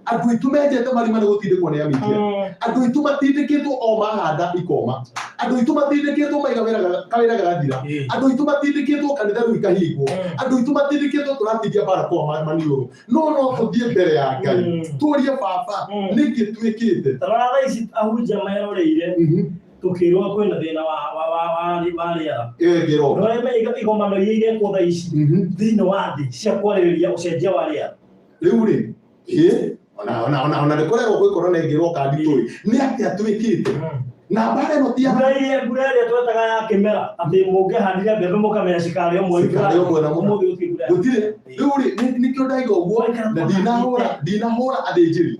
Andũ aitũ menjete marima nĩ gũtindĩkwo nĩ Amidiani. Andũ aitũ matindĩkĩtwo o mahanda ikoma, andũ aitũ matindĩkĩtwo maiga wĩra kawĩra gagathira, andũ aitũ matindĩkĩtwo kanitha rĩu ikahingwo, andũ aitũ matindĩkĩtwo tũratindia barakoa maniũrũ. No tũthiĩ mbere ya Ngai, tũrie baba, nĩkĩ twĩkĩte? Tarora thaa ici ahunjia meroreire, tukĩrwo kwĩna thĩna wa rĩera. Ĩngĩroka. Ndorĩa igomano iria irekwo thaa ici thĩinĩ wa thĩ cia kwarĩrĩria ũcenjia wa rĩera. Rĩu rĩ, ĩ ona nĩ kũrerwo kwĩ korona ĩngĩroka nditũ ĩ, nĩ atĩa twĩkĩte na mbara ĩno ti ya Mbura ĩrĩa twetaga ya kĩmera atĩ mũngĩhandire mbembe mũkamenya cikarĩo mweri Cikarĩo mwena mũna. Ũmũthĩ gũtirĩ mbura. Gũtirĩ. Rĩu rĩ, nĩkĩo ndaiga ũguo, na ndinahũra athĩnjĩri,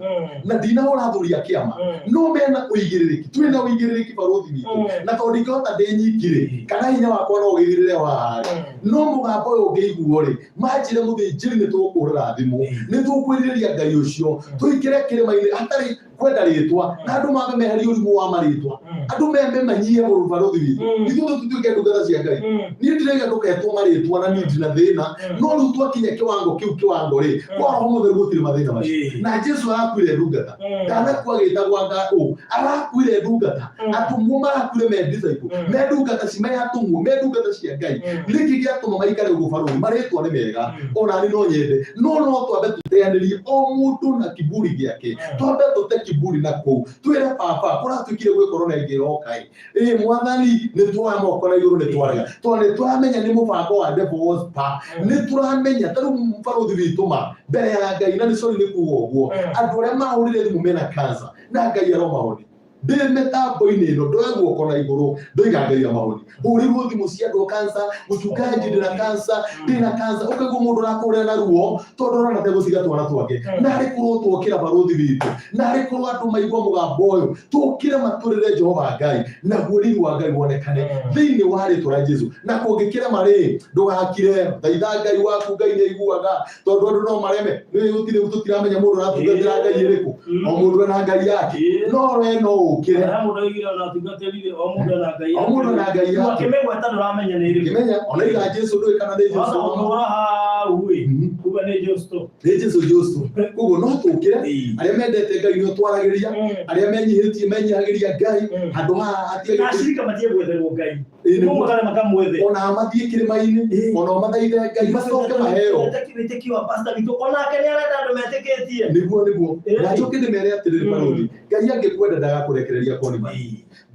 na ndinahũra athuri a kĩama, no mena ũigĩrĩrĩki, twĩna ũigĩrĩrĩki, barũthi witũ. Na tondũ ndingĩhota ndĩ nyiki rĩ, kana hinya wakwa no ũgĩthirĩre o haha rĩ, no mũgambo ũyũ ũngĩiguo rĩ, manjĩre, mũthĩnjĩri, nĩ tũgũkũhũrĩra thimũ, nĩ tũkwĩrirĩria Ngai ũcio, tũingĩre kĩrĩma-inĩ hatarĩ kwenda rĩtwa, na andũ mambe meherie ũrimũ wa marĩtwa, andũ membe manyie barũthi witũ. Ithuĩ tũtuĩke ndungata cia Ngai. Niĩ ndĩraiga ndũketwo marĩtwa, na niĩ ndina thĩna, no rĩu twakinya kĩwango kĩu, kĩwango rĩ, kwa Roho Mũtheru gũtirĩ mathĩna macio. Na Jesu arakuire ndungata, ndanakua gĩtagwo anga ũ, arakuire ndungata. Atũmwo marakuire me disciple, me ndungata ci, me atũmwo, me ndungata cia Ngai. Nĩkĩ gĩatũma maikare ũguo, barũthi? Marĩtwa nĩ mega, ona niĩ no nyende, no twambe tũteanĩrie o mũndũ na kiburi gĩake. Twambe tũte kiburi na kũu, twĩre baba, kũratuĩkire gwĩ korona ĩngĩroka ĩ, ĩ mwathani, nĩ tuoya moko na igũrũ, nĩ twarega, tondũ nĩ tũramenya nĩ mũbango wa devil was pa. Nĩ tũramenya ta rĩu, barũthi witũ, ma mbere ya Ngai, na nĩ sorry nĩ kuga ũguo, andũ arĩa mahũrire thimũ mena cancer na Ngai aromahoni. Ndĩ mĩtambo-inĩ ĩno ndoya guoko na igũrũ ndoiga Ngai amahoni. Hũrĩrwo thimũ cia andũ a cancer, mũchungaji ndĩna cancer, ndĩna cancer, ũkaigua mũndũ ũrakũrĩra na ruo tondũ ũrona tegũtiga twana twake. Narĩ korwo twokĩra barũthi witũ, narĩ korwo andũ maigua mũgambo ũyũ, tũkĩre matũrĩre Jehova Ngai, naguo riri wa Ngai wonekane thĩinĩ wa rĩtwa rĩa Jesu. Na kũngĩkĩrema rĩ, ndũgakire, thaitha Ngai waku, Ngai nĩ aiguaga, tondũ andũ no mareme. Rĩu gũtirĩ tũtiramenya mũndũ aratungatĩra Ngai ĩrĩkũ, o mũndũ ena Ngai yake, no we no ũkĩre. Harĩa mũndũ oigire ona atungatĩri o mũndũ ena Ngai O mũndũ ena Ngai yake. Ũkĩmĩgweta ndũramenya nĩ ĩrĩkũ. Kĩmenya ona iga Jesu ndũĩ kana nĩ Jesu. Wahota gũtũra hau ĩ, kuga nĩ Jesu. Nĩ Jesu Jesu. Koguo no tũkĩre, arĩa mendete Ngai nĩ ũtwaragĩria, arĩa menyihĩtie menyihagĩria Ngai, handũ haha Na hatiagĩrĩire. acirika matige gwetherwo Ngai. Ĩĩ, nĩguo. Mũmũtare makamwethe. Ona mathiĩ kĩrĩma-inĩ, ona mathaithe Ngai macoke maheo. Wĩtĩkio wa pastor witũ onake nĩ arenda andũ metĩkĩtie. Nĩguo nĩguo. Ĩĩ. Na njoke ndĩmere atĩrĩrĩ barũthi, Ngai angĩkwenda ndagakũrekereria konima.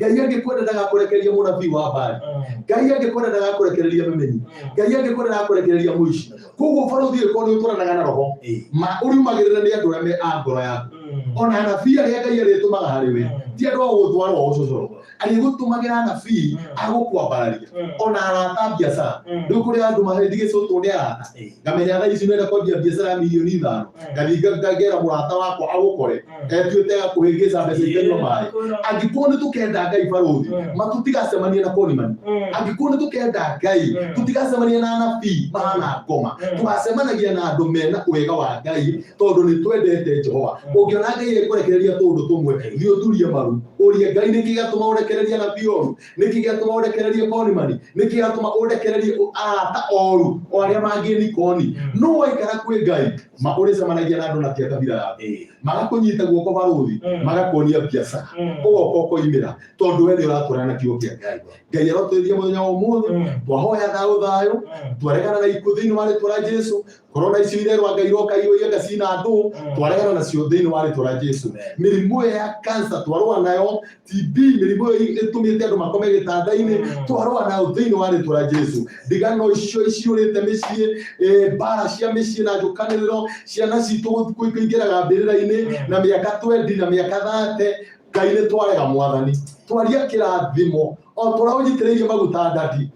Ngai angĩkwenda ndagakũrekereria mũnabii wa Baali. Ngai angĩkwenda ndagakũrekereria memenyi. Ngai angĩkwenda ndagakũrekereria mũici. Koguo barũthi ĩkorwo nĩ ũtwaranaga na roho, ma ũriumagĩrĩra nĩ andũ arĩa me a ngoro yaku. Ona anabii arĩa Ngai arĩtũmaga harĩ we, ti andũ a gũgũtwara o ũcocoro. Arĩgũtũmagĩra anabii a gũkwambararia. Ona arata a biacara. Rĩu kũrĩ andũ mahendigĩcũtwo nĩ arata. Ngamenya thaa ici nĩenda kwanjia biacara ya mirioni 5. Ngathiĩ ngera mũrata wakwa agũkore. Etuĩte akũhĩngĩca mbeca ikanyua maĩ. Angĩkorwo nĩ tũkenda Ngai barũthi, matutigacemania na konimani. Angĩkorwo nĩ tũkenda Ngai, tũtigacemania na anabii mahana ngoma. Tũgacemanagia na andũ mena wega wa Ngai tondũ nĩ twendete Jehova. Ũngĩona Ngai ekũrekereria tũũndũ tũmwe, thiĩ ũturie maru. Ũrie Ngai nĩkĩ gĩatũma ũrekererie anabii oru? Nĩkĩ gĩatũma ũrekererie konimani? Nĩkĩ gĩatũma ũrekererie arata oru o arĩa mangĩni koni? No waikara kwĩ Ngai, ma ũrĩcemanagia na andũ na ti a kabira yaku. Magakũnyita guoko barũthi, magakuonia biacara, ũgoka ũkoimĩra tondũ we nĩ ũratwarana na kiugo kĩa Ngai. Ngai arotũteithia mũthenya wa ũmũthĩ, twahoya thayũ thayũ, twaregana na ikuũ thĩinĩ wa rĩtwa rĩa Jesu. Korona icio irerwa Ngai iroka iroiga cina andũ, twaregana nacio thĩinĩ wa rĩtwa rĩa Jesu. Mĩrimũ ĩyo ya cancer twarũa nayo, TB mĩrimũ ĩyo ĩtũmĩte andũ makome gĩtanda-inĩ, twarũa nayo thĩinĩ wa rĩtwa rĩa Jesu. Ndigano icio iciũrĩte mĩciĩ, mbara cia mĩciĩ na njũkanĩrĩro, ciana citũ kũingĩraga mbĩrĩra-inĩ na mĩaka 20 na mĩaka 30, Ngai nĩ twarega mwathani. Twaria kĩrathimo o tũrĩa ũnyitĩrĩirie maguta ndadi.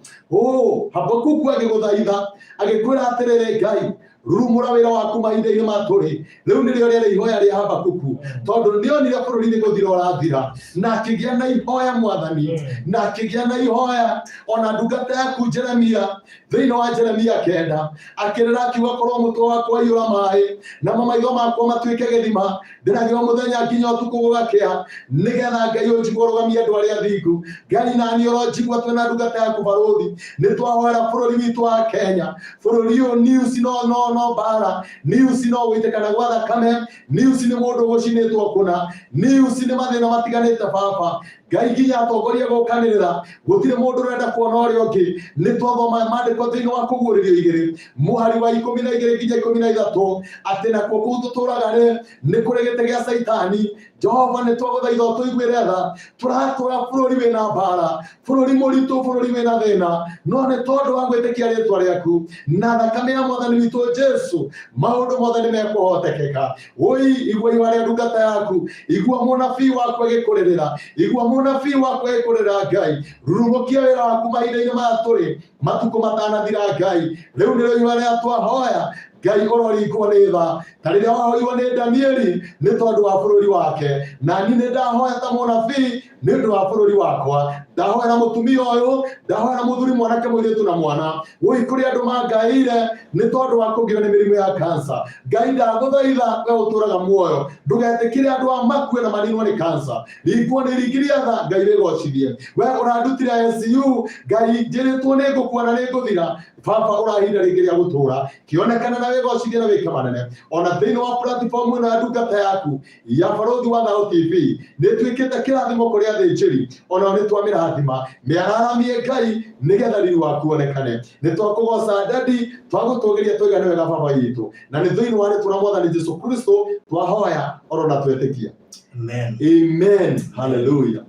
Habakuku agĩgũthaitha agĩkwĩra atĩrĩrĩ, Ngai rurumũra wĩra waku mahinda-inĩ ma tũrĩ. Rĩu nĩrĩo rĩarĩ ihoya rĩa Habakuku, tondũ nĩonire bũrũri nĩ gũthira ũrathira, na akĩgĩa na ihoya mwathani, na akĩgĩa na ihoya ona ndungata yaku Jeremia, thĩinĩ wa Jeremia 9 akĩrĩra akiuga, korwo mũtwe wakwa waiyũra maĩ namo maitho makwa matuĩke gĩthima, ndĩragĩra mũthenya nginya ũtukũ gũgakĩa, nĩgetha Ngai ũnjigua ũrũgamie andũ arĩa athingu. Ngai nani ũronjigua twĩna ndungata yaku barũthi, nĩ twahoera bũrũri witũ wa Kenya. Bũrũri ũyũ news no no no mbara, news no gũitĩkana gwa thakame, news nĩ mũndũ ũgũcinĩtwo kũna, news nĩ mathĩna matiganĩte. Baba Ngai, nginya atongoria gũkanĩrĩra, gũtirĩ mũndũ ũrenda kuona ũrĩa ũngĩ. Nĩ twathoma maandĩko thĩinĩ wa Kũguũrĩrio 2 mũhari wa 12 nginya 13 atĩ nakuo kũu tũtũraga rĩ nĩ kũrĩ gĩtĩ gĩa Caitani. Jehova nĩ twagũthaitha ũtũiguĩre tha, tũratũra bũrũri wĩna mbara, bũrũri mũritũ, bũrũri wĩna thĩna, no nĩ tondũ wa gwĩtĩkia rĩtwa rĩaku na thakame ya mwathani witũ Jesu, maũndũ mothe nĩ mekũhotekeka. Woi, igua ihoya rĩa ndungata yaku, igua mũnabii waku agĩkũrĩrĩra, igua mũnabii waku agĩkũrĩrĩra. Ngai, rurumũkia wĩra waku mahinda-inĩ maya tũrĩ, matukũ matanathira. Ngai, rĩu nĩrĩo ihoya rĩa twahoya. Ngai ũroringwo nĩ tha ta rĩrĩa wahoirwo nĩ Danieli nĩ tondũ wa bũrũri wake. Na niĩ nĩ ndahoya ta mũnabii nĩ ũndũ wa bũrũri wakwa, ndahoera mũtumia ũyũ, ndahoera mũthuri, mwanake, mũirĩtu na mwana. Woi, kũrĩ andũ mangaĩire nĩ tondũ wa kũgio nĩ mĩrimũ ya kansa. Ngai ndagũthaitha, we ũtũraga muoyo, ndũgetĩkĩre andũ a makue na maninwo nĩ kansa. Ringwo nĩ ringiria tha, Ngai wĩgocithie. We ũrandutire ICU, Ngai, njĩrĩtwo nĩ ngũkua na nĩ ngũthira. Baba, ũrahinda rĩngĩ rĩa gũtũra, kĩonekana na wĩgocithie na wĩke manene ona thĩinĩ wa platform ĩno ya ndungata yaku ya Barũthi wa Thayũ TV. Nĩ ĩtuĩkĩte kĩrathimo kũrĩ athĩnjĩri, onao nĩ twamĩrathima, mĩararamie Ngai nĩgetha riri waku wonekane. Nĩ twakũgoca dadi, twagũtũgĩria, twaiga nĩ wega baba witũ, na nĩ thĩinĩ wa rĩtwa rĩa mwathani Jesu Kristo twahoya oro na twetĩkia. Amen. Amen. Hallelujah.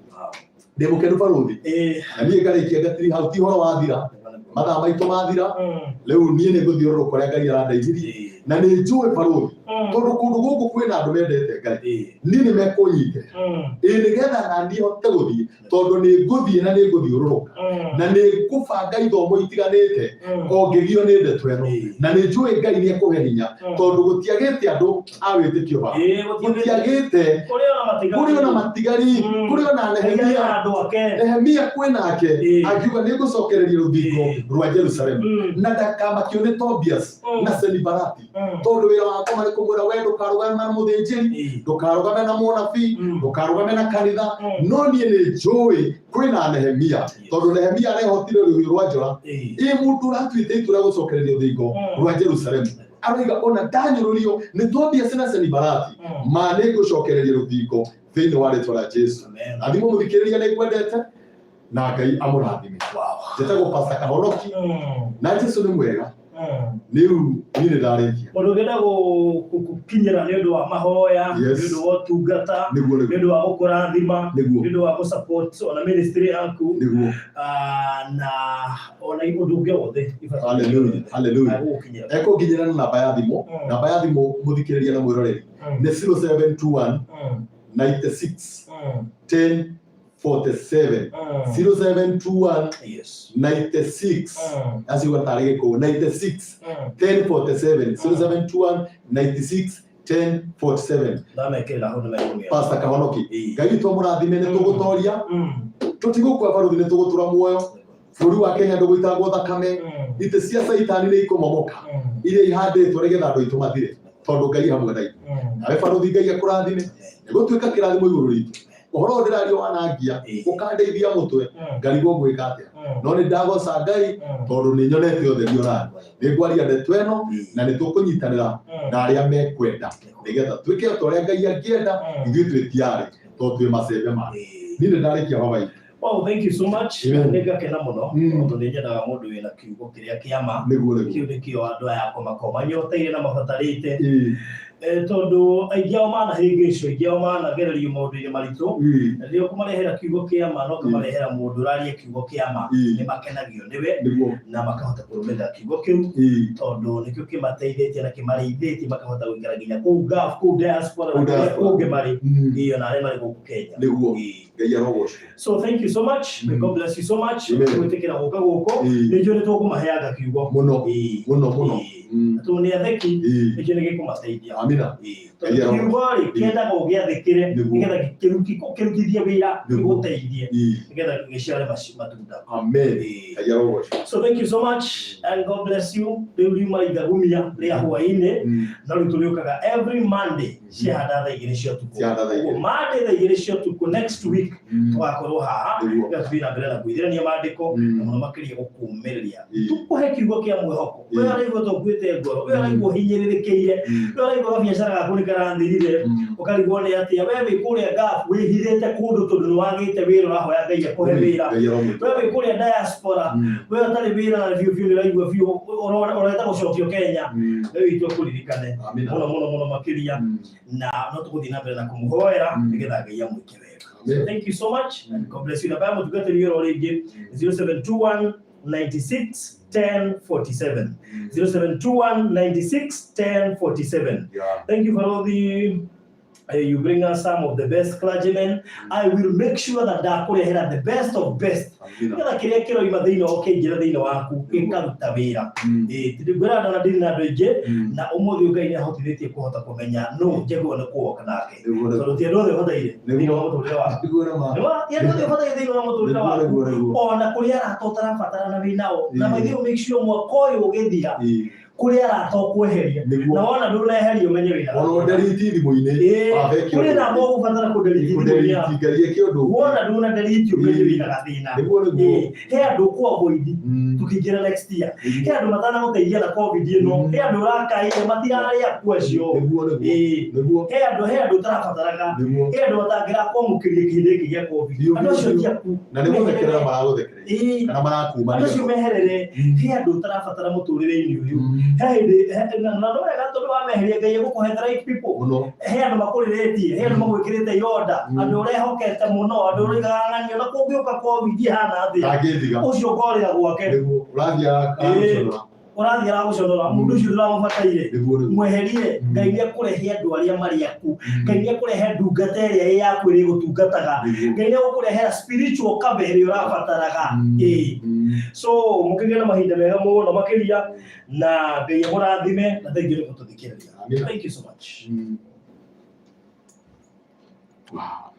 Ndĩ mũkenu barũthi. Na niĩ ngarĩkia ngatiri hau, ti ũhoro wathira, mathaa maitũ mathira. Rĩu niĩ nĩ ngũthiũrũrũka ũrĩa Ngai arandeithirie, na nĩ njũĩ barũthi. Tondũ kũndũ gũkũ kwĩna andũ mendete Ngai, niĩ nĩ mekũnyitĩrĩra ĩ nĩgetha na niĩ hote gũthiĩ, tondũ nĩ ngũthiĩ na nĩ ngũthiũrũrũka na nĩ ngũbanga ithomo itiganĩte o ngĩgio nĩ ndeto ĩno, na nĩ njũĩ Ngai nĩ ekũhe hinya, tondũ gũtiagĩte andũ a wĩtĩkio ba gũtiagĩte, kũrĩ ona matigari, kũrĩ ona Nehemia. Nehemia kwĩnake angiuga nĩ ngũcokereria rũthingo rwa Jerusalemu na ndakamakio nĩ Tobias na Senibalati, tondũ wĩra wakwa marĩ kũmwĩra we ndũkarũgame na mũthĩnjĩri, ndũkarũgame na mũnabii, ndũkarũgame na kanitha, no niĩ nĩ njũĩ kwĩna Nehemia, tondũ Nehemia arehotire rũhiũ rwa njora. Ĩ mũndũ ũratuĩte itua rĩa gũcokereria rũthingo rwa Jerusalemu aroiga ona ndanyũrũrio nĩ Tobias na Senibalati, ma nĩ ngũcokereria rũthingo thĩinĩ wa rĩtwa rĩa Jesu. Athimwo mũthikĩrĩria, nĩ ngwendete na Ngai amũrathime. Njĩtagwo Pastor Kahonoki na Jesu nĩ mwega. Rĩu niĩ nĩ ndarĩkia. Mũndũ ũngĩenda gũkinyĩra nĩ ũndũ wa mahoya, nĩ ũndũ wa ũtungata, nĩ ũndũ wa gũkũrathima, nĩ ũndũ wa gũsupport ona ministry yaku, na ona ũndũ ũngĩ o wothe. Hallelujah, hallelujah. Agũgũkinyĩra. Ekũnginyĩra na namba ya thimũ. Namba ya thimũ, mũthikĩrĩria na mwĩroreri, nĩ 0721 96 10 47, 0721 96, acio tarĩ gĩkũyũ, 96 10 47, 0721 96 10 47. Ndamekĩrĩra hau nĩ mekũmĩona. Pastor Kahonoki. Ngai witũ amũrathime. Nĩ tũgũtoria, tũtigũkua baruthi, nĩ tũgũtũra muoyo. Bũrũri wa Kenya ndũgũitangwo thakame. Itĩ cia Caitani nĩ ikũmomoka iria ihandĩtwo nĩgetha andũ aitũ mathire, tondũ Ngai hamwe na ithuĩ. Nawe baruthi, Ngai akũrathime, nĩ gũtuĩka kĩrathimo igũrũ ritũ. Ũhoro ũyũ ndĩraria wanangia ũkandeithia mũtwe, ngarigwo ngwĩka atĩa, no nĩ ndagoca Ngai tondũ nĩ nyonete ũtheri. Onani nĩ ngwaria ndeto ĩno na nĩ tũkũnyitanĩra na arĩa mekwenda nĩgetha twĩke o ta ũrĩa Ngai angĩenda. Ithuĩ twĩtiarĩ tondũ twĩ macembe ma niĩ nĩ ndarĩkia, baba itũ. Wow, thank you so much. Amen. Nĩ ngakena mũno tondũ nĩ nyendaga mũndũ wĩna kiugo kĩrĩa kĩa ma. Nĩguo. Kĩu nĩkĩo andũ aya akwa makoragwo manyoteire na mabatarĩte. Tondũ aingĩ ao manahĩngĩcwo, aingĩ ao managererio maũndũ-inĩ maritũ. Na rĩrĩa ũkũmarehera kiugo kĩa ma na ũkamarehera mũndũ ũraria kiugo kĩa ma, nĩ makenagio nĩwe na makahota kũrũmĩrĩra kiugo kĩu, tondũ nĩkĩo kĩmateithĩtie na kĩmarĩithĩtie makahota gũikara nginya kũu Gulf, kũu diaspora na Kũu kũrĩa diaspora. kũngĩ marĩ. Ĩĩ, ona arĩa marĩ gũkũ Kenya. Ngai arogocwo. So thank you so much. May God bless you so much. Amen. Gwĩtĩkĩra gũka gũkũ. Nĩ njũĩ nĩ tũkũmaheanga kiugo. Mũno mũno mũno. Tondũ nĩ atheki, nĩ njũĩ nĩ gĩkũmateithia. Amina. Tondũ Ngai arogocwo. kiugo rĩ, kĩendaga ũgĩathĩkĩre nĩgetha kĩrutithie wĩra, gĩgũteithie nĩgetha gĩciare matunda. Amen. Ngai arogocwo. So thank you so much and God bless you. Rĩu riuma ithagumia rĩa hwaĩ-inĩ, no rĩu tũrĩũkaga every Monday ciahanda thaa 2 cia ũtukũ. Ciahanda thaa 2. Ũguo Monday thaa 2 cia ũtukũ next week tũgakorwo haha nĩgetha tũthiĩ na mbere na kwĩthĩrania maandĩko na mũno makĩria gũkũmĩrĩria, tũkũhe kiugo kĩa mwĩhoko. We araigua ta ũkuĩte ngoro, we araigua ũhinyĩrĩrĩkĩire, we araigua gabiacara gaku nĩ karathirire, ũkarigwo nĩ atĩa, we wĩ kũrĩa Gulf wĩhithĩte kũndũ tondũ nĩ wagĩte wĩra, ũrahoya Ngai akũhe wĩra. Ngai arogocwo. We wĩ kũrĩa diaspora, we ũtarĩ wĩra na biũ biũ nĩ ũraigua biũ ũrenda gũcokio Kenya, we witũ akũririkane Amina. mũno mũno mũno makĩria, na no tũgũthiĩ na mbere na kũmũhoera nĩgetha Ngai amwĩke wega. Amen. So thank you so much and God bless you. Namba ya mũtungatĩri ĩro rĩngĩ, 0721 96 10 47, 0721 96 10 47. Thank you for all the you bring us some of the best clergymen. I will make sure that ndakũrehera the best of best Amina. nĩgetha kĩrĩa kĩroima thĩinĩ wa kĩingĩre thĩinĩ waku gĩkaruta wĩra. Ngwĩra ndona ndiri na andũ aingĩ, na ũmũthĩ Ngai nĩ ahotithĩtie kũhota kũmenya nũ njagĩrĩirwo nĩ kũwoka nake, tondũ ti andũ othe ũbataire thĩinĩ wa mũtũrĩre waku. Nĩma, ti andũ othe ũbataire thĩinĩ wa mũtũrĩre waku, ona kũrĩ arata ũtarabatara na wĩ nao. Na by the way, make sure mwaka ũyũ ũgĩthira kũrĩ arata ũkweheria, na wona ndũneheria ũmenye wĩna Ona ũnderiti thimũ-inĩ. Kũrĩ namba ũgũbatara kũnderiti thimũ-inĩ yaku. Ngai eke ũndũ. Wona ndũna nderiti ũmenye wĩna gathĩna. Nĩguo. He andũ ũkũ-avoid tukĩingĩra next year, he andũ matanagũteithia na COVID ĩno, he andũ ũrakaire matirarĩ aku acio. Nĩguo. He andũ ũtarabataraga, he andũ matangĩrakwamũkĩria kĩhĩndĩ gĩkĩ gĩa COVID. Biũ, Andũ biũ, acio biũ. ti aku. Na nĩ gũthekerera maragũthekereria kana Andũ marakumania. acio meherere. He andũ ũtarabatara mũtũrĩre-inĩ ũyũ. He hĩndĩ na no wega tondũ wameheria Ngai egũkũhe the right people. Mũno. He andũ makũrĩrĩtie, he andũ magwĩkĩrĩte ironda, andũ ũrehokete mũno, andũ ũroigaga ng'ania na kũngĩũka COVID ĩhana atĩa, Ndangĩthiga. ũcio ũkorĩra gwake. Nĩguo ũrathiĩ aragũconora. Ũrathiĩ aragũconora, mũndũ ũcio ndũramũbataire, Nĩguo. mweherie. Ngai nĩ ekũrehe andũ arĩa marĩ aku. Ngai nĩ ekũrehe ndungata ĩrĩa ĩ yaku ĩrĩ gũtungataga. Ngai nĩ egũkũrehera spiritual cover ĩrĩa ũrabataraga. Ĩĩ. So mũkĩgĩe na mahinda mega mũno makĩria, na Ngai amũrathime, na thengiũ nĩ gũtũthikĩrĩria. Amina. Thank you so much. Wow.